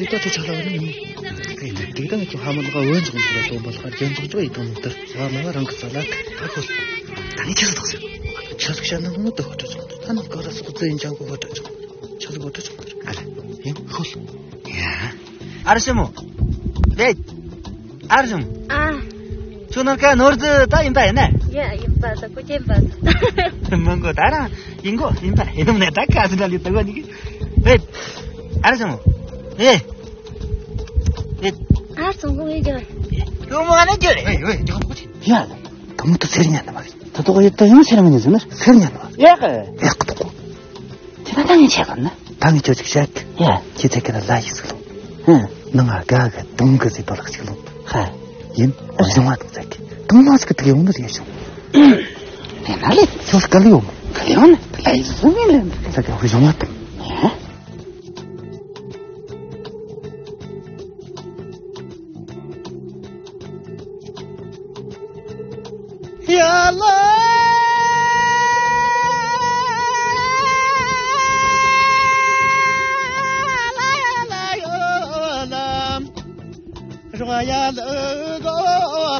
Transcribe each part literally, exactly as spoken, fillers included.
ད་ཆ་ཆ་ལ་ནི་ཡིན། ཨེ་ནི་དེ་དང་ཁྱོད་ཧ་མ་ལ་འོན་ཙང་འདུག་ར་དོན་པ་ལ་རྒྱན་ཙོག་ཙོག་ཡིད་དང་མི་ལྟར་ཧ་མ་ལ་རང་གི་རྩ་ལ་ད་ཁོ་ད་ནི་ཆི་ཟིག་དང་ཟེར། ཆི་ཟིག་བཤད་ན་ངོ་ད་ཁོ་ད་ཅོག་ད་ནི་ཀ་ར་སོག་ཙེ་ཡིན་ཅང་གོ་ཁོ་ད་ཅོག་ཆི་ཟིག་གོ་ད་ཅོག་ཨ་ལ་ཡིན་ཁོ་ལ་ཡ། ཨ་ར་ཤི་མོ། ལེ། ཨ་ར་ཤི་མོ། ཨ། ཁྱོད་ནང་ཀ་ནོར་རྫི་ད་ཡིན་པ་ཡིན་ན། ཡ་ཡིན་པ་ད་ཁོ་ཅན་པ། མི་མགོ་ད་རང་ཡིན་གོ་ཡིན་པ་ཡིན་ནམ་ནས་ད་ཀ་ཟི་ད་ལི་ད་གོ་ནི་གི། ཨེ། ཨ་ར་ཤི་མོ། ཨེ། ཨེ། ཨ་སོང་གོ་ཡེ་ཇོ། ཡོ་མོ་ཨ་ན་ཇོ་རེ། ཨེ་ཡོ་ཡེ་ཇོ་མོ་ཅི། ཡ་ལ། དུམ་དུ་སེར་ཉན་ན་མ་རེད། ད་དོ་ཡེ་ད་ཡང་སེར་མ་ཉན་ཟེར་ན་སེར་ཉན་ན་མ་རེད། ཡ་ག་ཡ་ག་དོ་གོ། དེ་ན་ད་ངས་བྱས་ག་ན། ད་ངས་ཁྱོད་ཅིག་བཤད་གི། ཡ། ཁྱེད་ཚེ་གི་ལ་ལ་ཡིག་ཟིག་ལོ། ཧ། ནང་ང་ག་ག་དུང་གི་ཟིག་པ་ལག་ཅིག་ལོ། ཧ། ཡིན། ཨོ་གཞུང་བ་དང་ཚེ་གི་དུང་མ་ཟིག་གི་དུག་ཡོང་ནི་ཟིག་ཡོད་བྱུང་། དེ་ན་ལེ། ཁྱོད་སྐལ་ཡོང་། སྐལ་ཡོང་ན་ལ་ཡིག་ཟིག་མིན་ལེ། ཚེ་གི་ཨོ་གཞུང་བ་དང་། ཧ། ཡ་ལ། རོ་ཡ་ལ་གོ་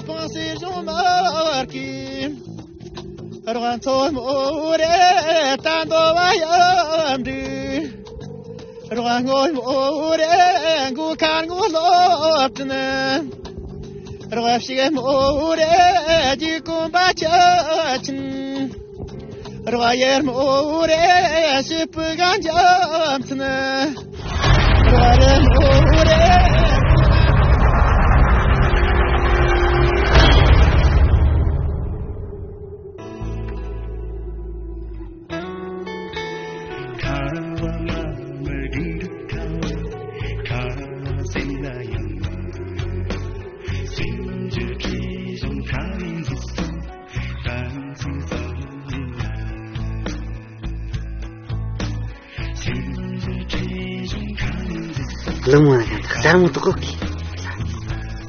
པང་སེ་གཞུང་མར་གི། རོ་མཚོ་མོ་རེ་ད་འདོ་བ་ཡ་འདི། རོ་སྔོན་མོ་རེ་མགོ་ཁར་ངོ་ལོག་ཏུ་ནི། རོ་ཕྱུག་མོ་རེ་རྒྱུ་གོམ་པ་ཆ་ཆིན། རོ་ཡར་མོ་རེ་ཤི་པུ་གང་འཇམ་ཚུན། རོ་རེ་མོ་རེ། ལམ་བ་ན་གང་དག་ལྟར་མོ་དོག་གི།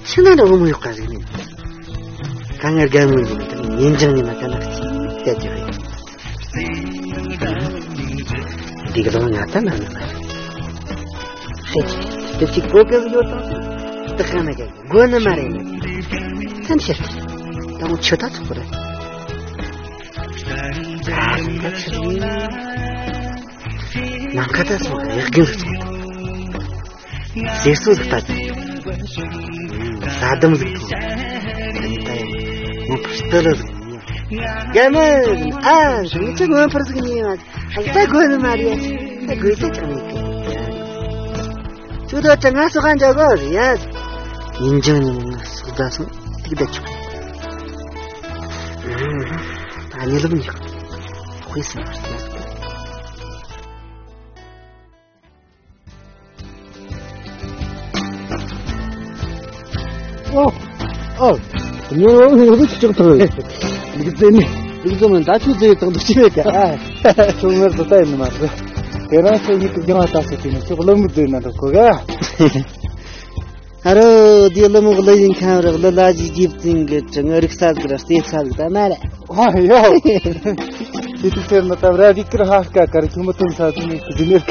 ཕྱི་ན་འདྲ་བོ་མོ་ཡོད་ཀ་ཟིག་ནི། གང་ངར་རྒན་མོ་འདི་ནི་ཉིན་ཅང་ཉི་མ་ཀ་ན་ཁ་ཅིག་བལྟས་ཀྱི་རེད། འདི་གི་ལོ་ང་ད་ན་ན་ན་རེད། དེ་ཅིག་གོ་གི་ཡོད་དང་། དེ་ག་ན་གི་གོ་ནི་མ་རེད། ཐམས་ཅད་ད་ངོ་ཆུ་ད་ཚོགས་རེད། ད་ད་ཆུ་ཡིན། ནམ་མཁའ་ད་སོང་ཡག་གི་ཟེར་སོ་ཟིག་ད་ཟ་དམ་ཟིག་ཐོང་། ད་ཡང་ངོ་ཕར་སྟོད་ལ་ཟིག་ཡིན། རྒན་མོ། ཨ། ངི་ཆ་ངོ་ཕར་ཟིག་ཡིན། ཧ་ད་དགོས་ནི་མ་རེད། ད་དགོས་ཚད་ཀྱང་མེད་གི། ཁྱོད་ད་ང་སོགས་ག་འཇོག་གོ་ཡ། ཡིན་ཅང་ཉིན་ང་སོགས་ད་སོང་ཏིག་ད་ཆོག་ཨ་ནི་ལམ་ཉག་དཔེ་སེམས་པར་བརྟེན། ཨོ། ཨོ། ཉེ་བོ་ངའི་བུ་ཆུ་ཆག་ཐུར་རེད། ལུག་རྫི་ནི། ལུག་རྫི་མིན་ད་ཆུ་རྫི་ཡི་དང་འདུག་ཅི་མེད་ཀ་ཨ། ཁྱོད་ངར་དུ་ལྟ་ཡིན་ནི་མ་རེད། དེ་རིང་ཁྱོད་ངའི་དུག་རྒྱང་བ་ལྟ་ཟེར་དུས་ནི་ཁྱོད་བློ་མི་རྫི་ན་འགྲོ་གོ་ག་ཨ་རོ། དེ་ལོ་མོ་ལོ་ཡིན་ཁམ་རག་ལོ་ལ་ཇི་ཇིབ་ཙིང་གི་ཅང་རིག་ས་གི་ར་སྟེ་ས་གི་ད་མ་རེད། ཨ་ཡོ། དེ་དུས་ཟེར་ན་ད་ར་རིག་གི་ར་ཧ་ཀ་ཀ་ར་ཁྱོད་མི་ཐུན་ས་ཟིན་ནི་ཟིན་ནི་ར་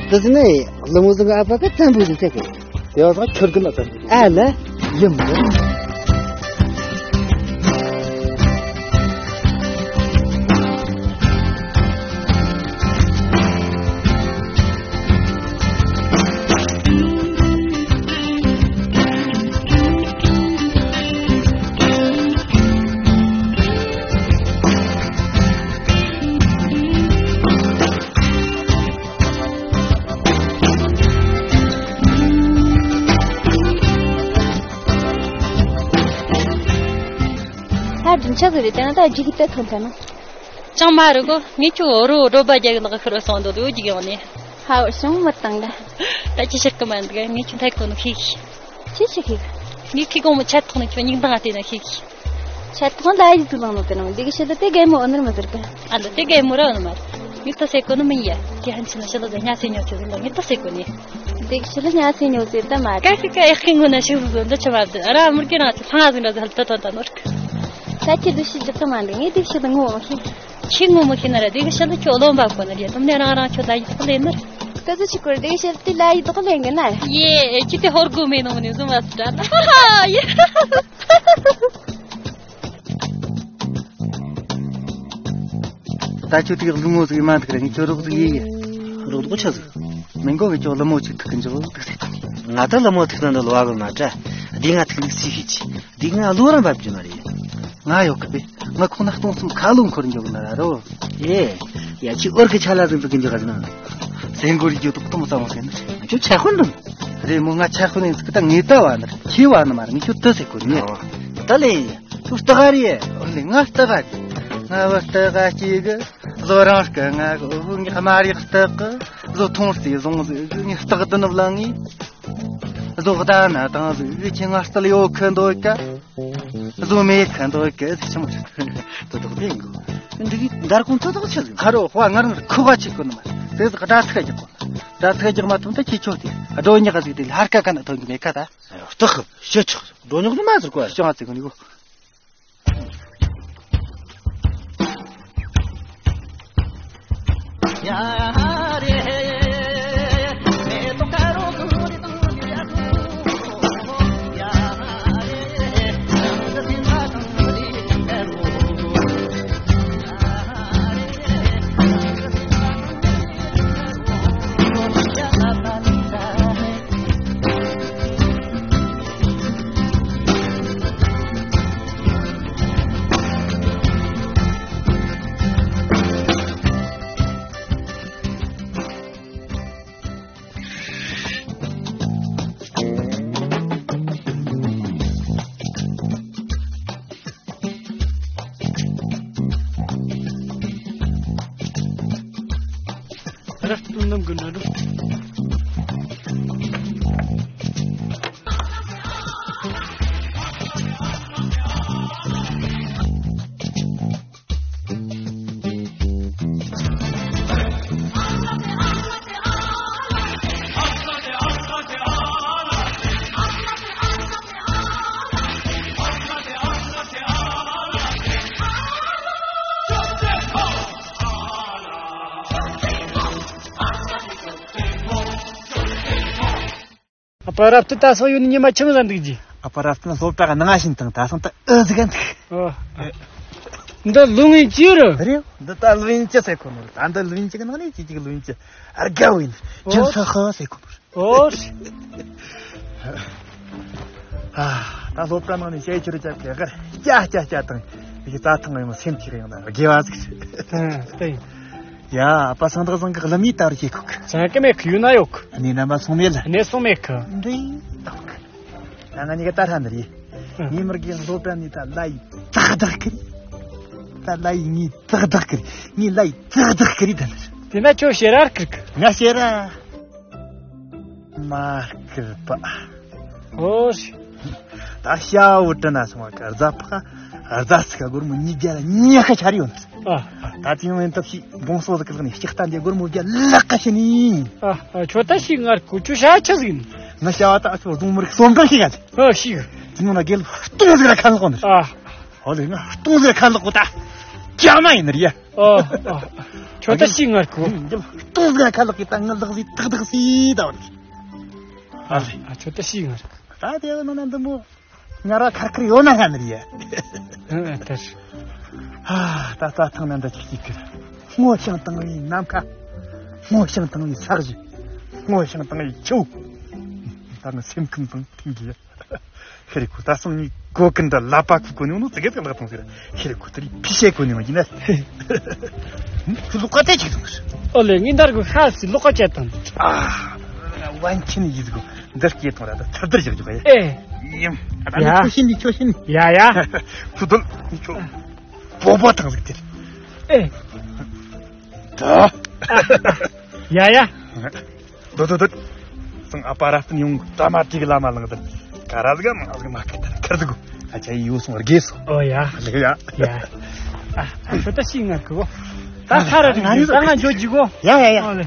ཀ་དེ་ནས་ལོ་མོ་ཟིག་ཨ་ཕ་གི་བཙན་པོ་ཟིག་ཐེག་གི། དེ་བ་ཟིག་ཁྱོད་གི་ན་བཙན་པོ། ཨ་ལ། ཡིན་མོ། ད་སྒྲུང་ཆ་ཟིག་རེད་དེ་ན་ད་རྒྱུག་གི་ཏེ་ཐོན་ཐལ་ན། ཅང་མ་རེད་གོ། ངས་ཁྱོད་རོ་རོ་པ་རྒྱག་གི་ལག་ཁུར་སོང་འདུག་ཡོད་ཀྱི་ཡོང་ནས། ཧའོ་ཞང་མི་བཏང་ད། ད་ཅི་ཤེས་གི་མ་འདུག་ངས་ཁྱོད་ཐད་གོ་ནོ་ཤེས་གི། ཅི་ཞིག་ཤེས་གི། ངས་ཁྱི་གོང་མོ་ཆད་ཐོག་ནས་ཁྱོད་སྙིང་དང་ང་བལྟས་ན་ཤེས་གི། ཆད་ཐོག་ལ་ཡིག་ཏུ་བླངས་ནོ་གི་ནང་འདི་གི་ཤེས་ད་དེ་རྒན་མོ་འོ་ནར་མི་ཟེར་གི། ཨ་ལ་དེ་རྒན་མོ་ར་འོ་ནི་མ་རེད། ངས་ད་ཟེར་གོ་ནི་མིན་ཡ། དེ་ཧན་ཆི་ན་ཤི་ལ་ད་ཉ་སེ་ཉོ་ཆི་ཟིན་ད་ངས་ད་ཟེར་གོ་ནི། འདི་གི་ཤི་ལ་ཉ་སེ་ཉོ་ཟེར་ད་མ་རེད། ཀ་ཀི་ཀ་ཡག་གི་ངོ་ན་ཤི་ཟིན་ཟིན་ད་ཆི་མ་བདེ་ར་མུར་གི་རང་ཆི་ལྷང་ཟིན་ད་ཟ་ལ་ད་ད་ད་ནོར་གི། ད་ཁྱི་འདི་ཤི་རྒྱག་གི་མ་འདུག་ངས་འདི་ཤི་ད་ངོ་མ་ཤེས། ཁྱི་ངོ་མ་ཤེས་ན་ར་འདི་གི་ཤི་ལ་ཁྱོད་བློན་པ་གོ་ནི་རེད། དུམ་ནས་རང་རང་ཁྱོད་ད་ཡིག་ཐོག་ལས་ནི་རེད། ད་ཚོ་ཆི་སྐོར་དེ་བཤད་དེ་ལ་ཡི་དོག་ལེན་གི་ན། ཡེ་ཁྱི་དེ་ཧོར་གོ་མེ་ནོ་ནི་ཟུམ་བ་སི་ཏྲ་ན། ཡེ། ད་ཁྱོད་དེ་ལུ་མོ་ཟིག་མ་འདུག་ར། ངས་ཁྱོད་རོགས་ཟིག་ཡེ་ཡེ། རོགས་རོགས་ཆ་ཟིག་མི་མགོ་གི་ཁྱོད་ལུ་མོ་ཅིག་ཐུག་གི་འཇོག་འདུག་ཟེར། ང་ད་ལུ་མོ་ཐུག་ན་འདི་ལོ་བ་གི་མ་དྲ། དེ་ང་ཐུག་ལུགས་སི་ཤེས་ཀྱི། དེ་ང་ལོ་རང་བབ་ཀྱི་མ་རེད། ང་ཡོད་གི་པས། ང་ཁོང་ན་སྟོང་གསུམ་ཁ་ལོ་འཁོར་འཇོག་ན་ར་རོ། ཨེ། ཡ་ཁྱི་ཨོར་གི་ཆ་ལ་ཟིག་འདུག་གི་འཇོག་ག་ཟིན། སེང་གོ་རི་རྒྱུ་དོག་ཏོང་ས་མོ་ཟེར་ན། ཁྱོད་ཆ་ཁོན་འདུག་རེད་མོ། ང་ཆ་ཁོན་ནས་ཟིག་ད་ངེས་ད་བ་ནི་ཁྱི་བ་ནི་མ་རེད། ངས་ཁྱོད་དུ་ཟེར་གོ་ནི། ད་ལེ། ཁྱོད་སྟག་རེད། ཨོ་ལེ། ང་སྟག་རེད། ང་བ་སྟག་གཅིག་གི། བཟོ་རང་སྐད་ང་གི་ངས་དམར་ཡག་སྟག་གི། བཟོ་ཐུང་སྟེ་བཟུང་ཟིག་ངས་སྟག་དུ་ནུབ་ལང་ངས། བཟོ་ད་ན་དང་ཟིག་ཁྱི་ང་སྟག་ཡོད་ཁི་འདོད་ཀ། བཟོ་མེད་ཁ་འདོད་གི་ཆི་མོ། དོ་དོག་དེ་གོ། འདི་གི་འདར་ཀུང་དོ་དོག་ཆི་ཟིག་ཧ་རོ་ཧ་ང་རང་ཁུ་བ་ཆི་གོ་ནི་མ། དེ་ཟིག་སྒྲ་ཚིག་རྒྱག་གོ། སྒྲ་ཚིག་རྒྱག་མ་ཐུབ་ད་ཁྱི་ཁྱོད་དེ་སྒྲོ་ཉག་ཟིག་དེ་ལྷར་ཀ་ཀ་ན་ཐོན་གི་མེད་ཁ་ད། སྟག་ཤི་ཆོག་སྒྲོ་ཉག་ནི་མ་ཟིག་གོ། ཤང་ཚིག་གོ་ནི་གོ། ར་སྟོན་ནམ་གི་ན་རུ། ཨ་ཕ་རབ་ཏུ་ད་སོ་ཡོད་ནི་ཉི་མ་ཆུང་ཟ་འདུག་ཅི། ཨ་ཕ་རབ་ཏུ་ན་སློབ་གྲྭ་གི་ནང་ང་ཕྱིན་དང་ད་སོང་ད་ཨེ་ཟིག་ག་འདུག་ཨོ། འདི་ལུང་ཡིན་ཅི་རེད། རེད། འདི་ད་ལུང་ཡིན་ཅི་ཟེར་གོ་ནོ་རེད། ད་འདི་ལུང་ཡིན་ཅི་གི་ནང་ནས་ཅི་ཅིག་ལུང་ཡིན་ཅི་ཨར་དགའ་བོ་ཡིན། ཨོ། ཅི་ས་ཧ་ཟེར་གོ་ནོ་རེད། ཨོ། ཨ། ད་སློབ་གྲྭ་ནང་ནས་ཞེ་ཁྱོད་ཅག་གི་གར་ཀྱ་ཀྱ་ཀྱ་དང་། ཡི་རྩྭ་ཐང་ཡང་སེམས་ཀྱི་ཡང་ན་དགེ་བ་ཟིག་ད་ལྟ་ཡིན། ཡ། ཨ་ཕ་སང་བདག་བཟང་གི་ལམ་ཡིད་ད་རུ་ཤེས་ཁུག་ཆ་གི་མེད་ཁུ་ཡུ་ན་ཡོད་ཁུ། གནས་ན་མ་སོང་མེད་ལ། གནས་སོང་མེད་ཁུ། འདི་ད་ང་གཉིས་ཀ་ད་ཧྲ་འདི་རེད། ངའི་མིར་གི་སློབ་གྲྭ་ནས་ད་ལ་ཡི་ཙག་དག་གི་རེད། ད་ལ་ཡི་ངའི་ཙག་དག་གི་རེད། ངའི་ལ་ཡི་ཙག་དག་གི་རེད་ད་ནི། དེ་ན་ཁྱོད་ཤེས་ར་ཁུག་ང་ཤེས་ར། མ་སྐུལ་པ། ཨོ་ཤི། ད་ཤ་བོ་དྲི་ན་སོང་བ་ག་རྫ་ཕག་རྫ་ཚིག་སྒོར་མོ་ཉིས་བརྒྱ་ལ་ཉི་ཤུ་ཆ་རེ་ཡོད། ཨ། ད་དེ་ཡང་ཡིན་སྟབས་ཤིག་དགོང་སོ་ཟིག་གི་ལག་ནས་ལྕགས་རྟ་འདི་སྒོར་མོ་བརྒྱ་ལག་ཁ་ཤི་ནི། ཨ། ཨ། ཁྱོད་ད་ཤི་ངར་གོ་ཁྱོད་ཤ་ཆི་ཟིག་ཡིན། ང་ཤ་བ་ད་ཨ་ཆོ་རྫོང་མི་རིགས་སོ་འབྲང་ཤི་ག་ཨ་ཤི། དེ་མོ་ན་རྒྱལ་སྟོང་ཟིག་ལ་ཁ་ལག་གོ་ནི། ཨ། ཨོ་ལེ་ང་སྟོང་ཟིག་ལ་ཁ་ལག་གོ་ད་ཀྱ་མ་ཡིན་ནི་རེད་ཡ། ཨོ། ཨོ། ཁྱོད་ད་ཤི་ངར་གོ་ཀྱ་མ་སྟོང་ཟིག་ལ་ཁ་ལག་གི་ད་ང་ལག་ཟིག་ཏག་ཏག་སི་ད་བ་ནི། ཨ་ལེ། ཨ་ཁྱོད་ད་ཤི་ངར་གོ་ད་དེ་བ་ན་ན་འདི་མོ། ང་ར་ཁར་ཁར་ཡོད་ན་ཧ་ནི་རེད། ཨ་ཨ་ད། ཨ་ད་ད་ཐང་ན་འདི་ཅིག་ཅིག་གི། སྔོ་ཞིང་དྭངས་བའི་ནམ་མཁའ། སྔོ་ཞིང་དྭངས་པའི་ས་གཞི། སྔོ་ཞིང་དྭངས་པའི་ཆུ་བོ། ད་ནི་སེམས་ཁམས་དང་མཐུན་གི། ཤི་རེ་ཁུ་ད་སང་ཉིན་གོ་ཀུན་ད་ལ་པ་ཁུ་གོ་ནི་ནོ་ཙི་གེ་ཙི་ལག་ཐང་ཟེར། ཤི་རེ་ཁུ་ད་རི་ཕི་ཤེ་གོ་ནི་ནོ་ཡིན་ན། ཁུ་ལོག་ཀ་ཏེ་ཅིག་ཐང་། ཨོ་ལེ་ངི་འདར་གུ་ཤ་སི་ལོག་ཀ་ཅེ་ཐང་། ཨ། ཝན་ཆིན་ཡིས་གོ། འདིར་སྐྱེས་ཐོང་ར་ད་ཚར་དར་བཞག་རྒྱུ་ག་ཡ། ཨེ། ཡིན། ད་ཡ། ནི་ཁྱོ་ཤིན་ནི་ཁྱོ་ཤིན། ཡ་ཡ། ཁུ་དོལ་ཁྱོ། བོ་བོ་ཐང་ཟིག་དེར། ཨེ། ད། ཡ་ཡ། དོ་དོ་དོ། སང་ཨ་པ་ར་སྟན་ཡོང་ད་མ་ཏིག་ལ་མ་ལང་ད། ཀ་ར་ཟིག་མ་ཟིག་མ་ཁ་ད་ཁར་ཟིག་གོ། ཨ་ཅག་ཡིས་ཡོ་སོང་རྒས་སོ། ཨོ་ཡ། ལེ་ཡ། ཡ། ཨ་ཨ་ཁྱོ་ད་ཤི་ང་གོ། ད་ཁ་ར་ང་རི་ད་ང་འཇོ་ཇི་གོ། ཡ་ཡ་ཡ། ཨོ་ལེ།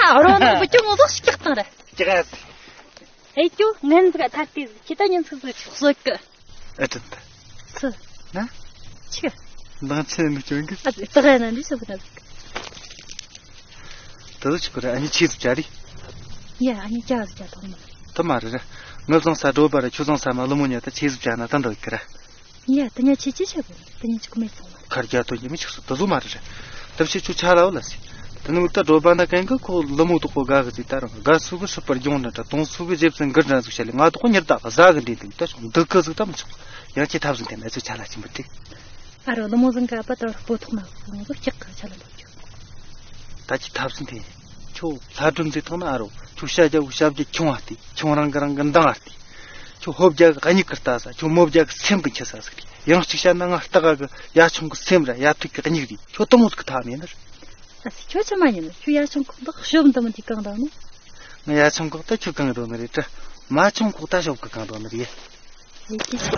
ཨ་རོ་ནང་བུ་ཅུང་ངོ་ཟོག་ཞིག་ཀྱག་བཏང་ར། ཅི་ག་ཟིག་ཨེ་ཅོ་ངན་ཟིག་ཐར་ཏེ་ཟིག་ཁྱེད་ད་ཉིན་ཚིག་ཟིག་ཆོག་སོད་གི། ཨེ་ཏི་ཏི། སུ། ན། ཆི། འདང་ཆེ་ནི་ཅོ་གི། ཨ་ཙི་ད་ག་ན་འདི་སུ་གི་ན་ཟིག་ད་ཟིག་ཆི་གི་ར། ཨ་ནི་ཆི་ཟིག་ཅ་རི། ཡ་ཨ་ནི་ཅ་ཟིག་ཅ་ཐོང་མ། ད་མ་རེད་ར། ངི་བཟང་ས་འགྲོ་བ་ར་ཁྱོད་བཟང་ས་མ་ལོ་མོ་ཉ་ད་ཆི་ཟིག་ཅ་ན་ད་འདོད་གི་ར། ཡ་ད་ཉ་ཆི་ཆི་ཆ་གི། ད་ཉ་ཆི་གི་མེད་སོང་མ། ཁར་རྒྱ་དོ་ཉི་མི་ཆིག་སོ་ད་ཟོ་མ་རེད་ར། ད་བྱེད་ཆུ་ཆ་ལ་འོ་ལ་སི། ད་ནི་ད་འགྲོ་བ་ན་གན་གི་ཁོ་ལོ་མོ་དོག་གོ་ག་གི་ཟིག་ད་རང་ག་སུ་གི་སུ་པར་ཡོང་ན་ད་དོང་སུ་གི་ཇེབ་སན་གི་འདྲ་ཟིག་བྱ་ལེ། ང་དོག་གོ་ཉི་ད་ག་ཟ་གི་འདི་འདི་ད་སོང་འདི་གི་ཟིག་ད་མི་ཆོག་ཡང་ཁྱེད་ཐབས་ཟིན་དེ་ན་ཚོ་ཆ་ལ་ཆི་མི་དེ། ཨ་རོ་ལོ་མོ་ཟིན་ག་པ་ད་རོ་སྤོ་ཐོག་ན་ཟིན་གི་ཀྱག་ག་ཆ་ལ་འདོད་ཀྱག་ད་ཁྱེད་ཐབས་ཟིན་དེ། ཁྱོད་ལྷ་སྒྲོན་ཟིག་ཐོག་ན་ཨ་རོ་ཁྱོད་ཤ་རྒྱ་བོ་ཤ་རྒྱ་ཁྱོང་ཨ་དེ་ཁྱོད་རང་གི་རང་གི་འདང་ཨ་དེ། ཁྱོད་ཕོ་རྒྱ་གི་མྱིག་གི་ལྟ་ས། ཁྱོད་མོ་རྒྱ་གི་སེམས་གི་འཁྱུ་ས་ཟིག་རེད། ཡང་གཅིག་བཤད་ན་ང་ལྟ་ག་གི་ཡ་ཆུང་གི་སེམས་ར་ཡ་ཐུག་གི་མྱིག་རེད། ཁྱོད་དེ་མོ་ཟིག་གི་ཐ་མེད་ནི་རེད། ཨ་ཙི་ཁྱོད་ཆི་མ་ཉན་ནི། ཁྱོད་ཡ་ཆུང་ཁོག་འདི་ཤོབ་འདི་མོ་འདི་གང་དང་ནི། ང་ཡ་ཆུང་ཁོག་ད་ཁྱོད་གང་དོ་ནི་རེད་དྲ། མ་ཆུང་ཁོག་ད་ཤོབ་གི་གང་དོ་ནི་རེད། ལས་ཀྱི་ཆེ།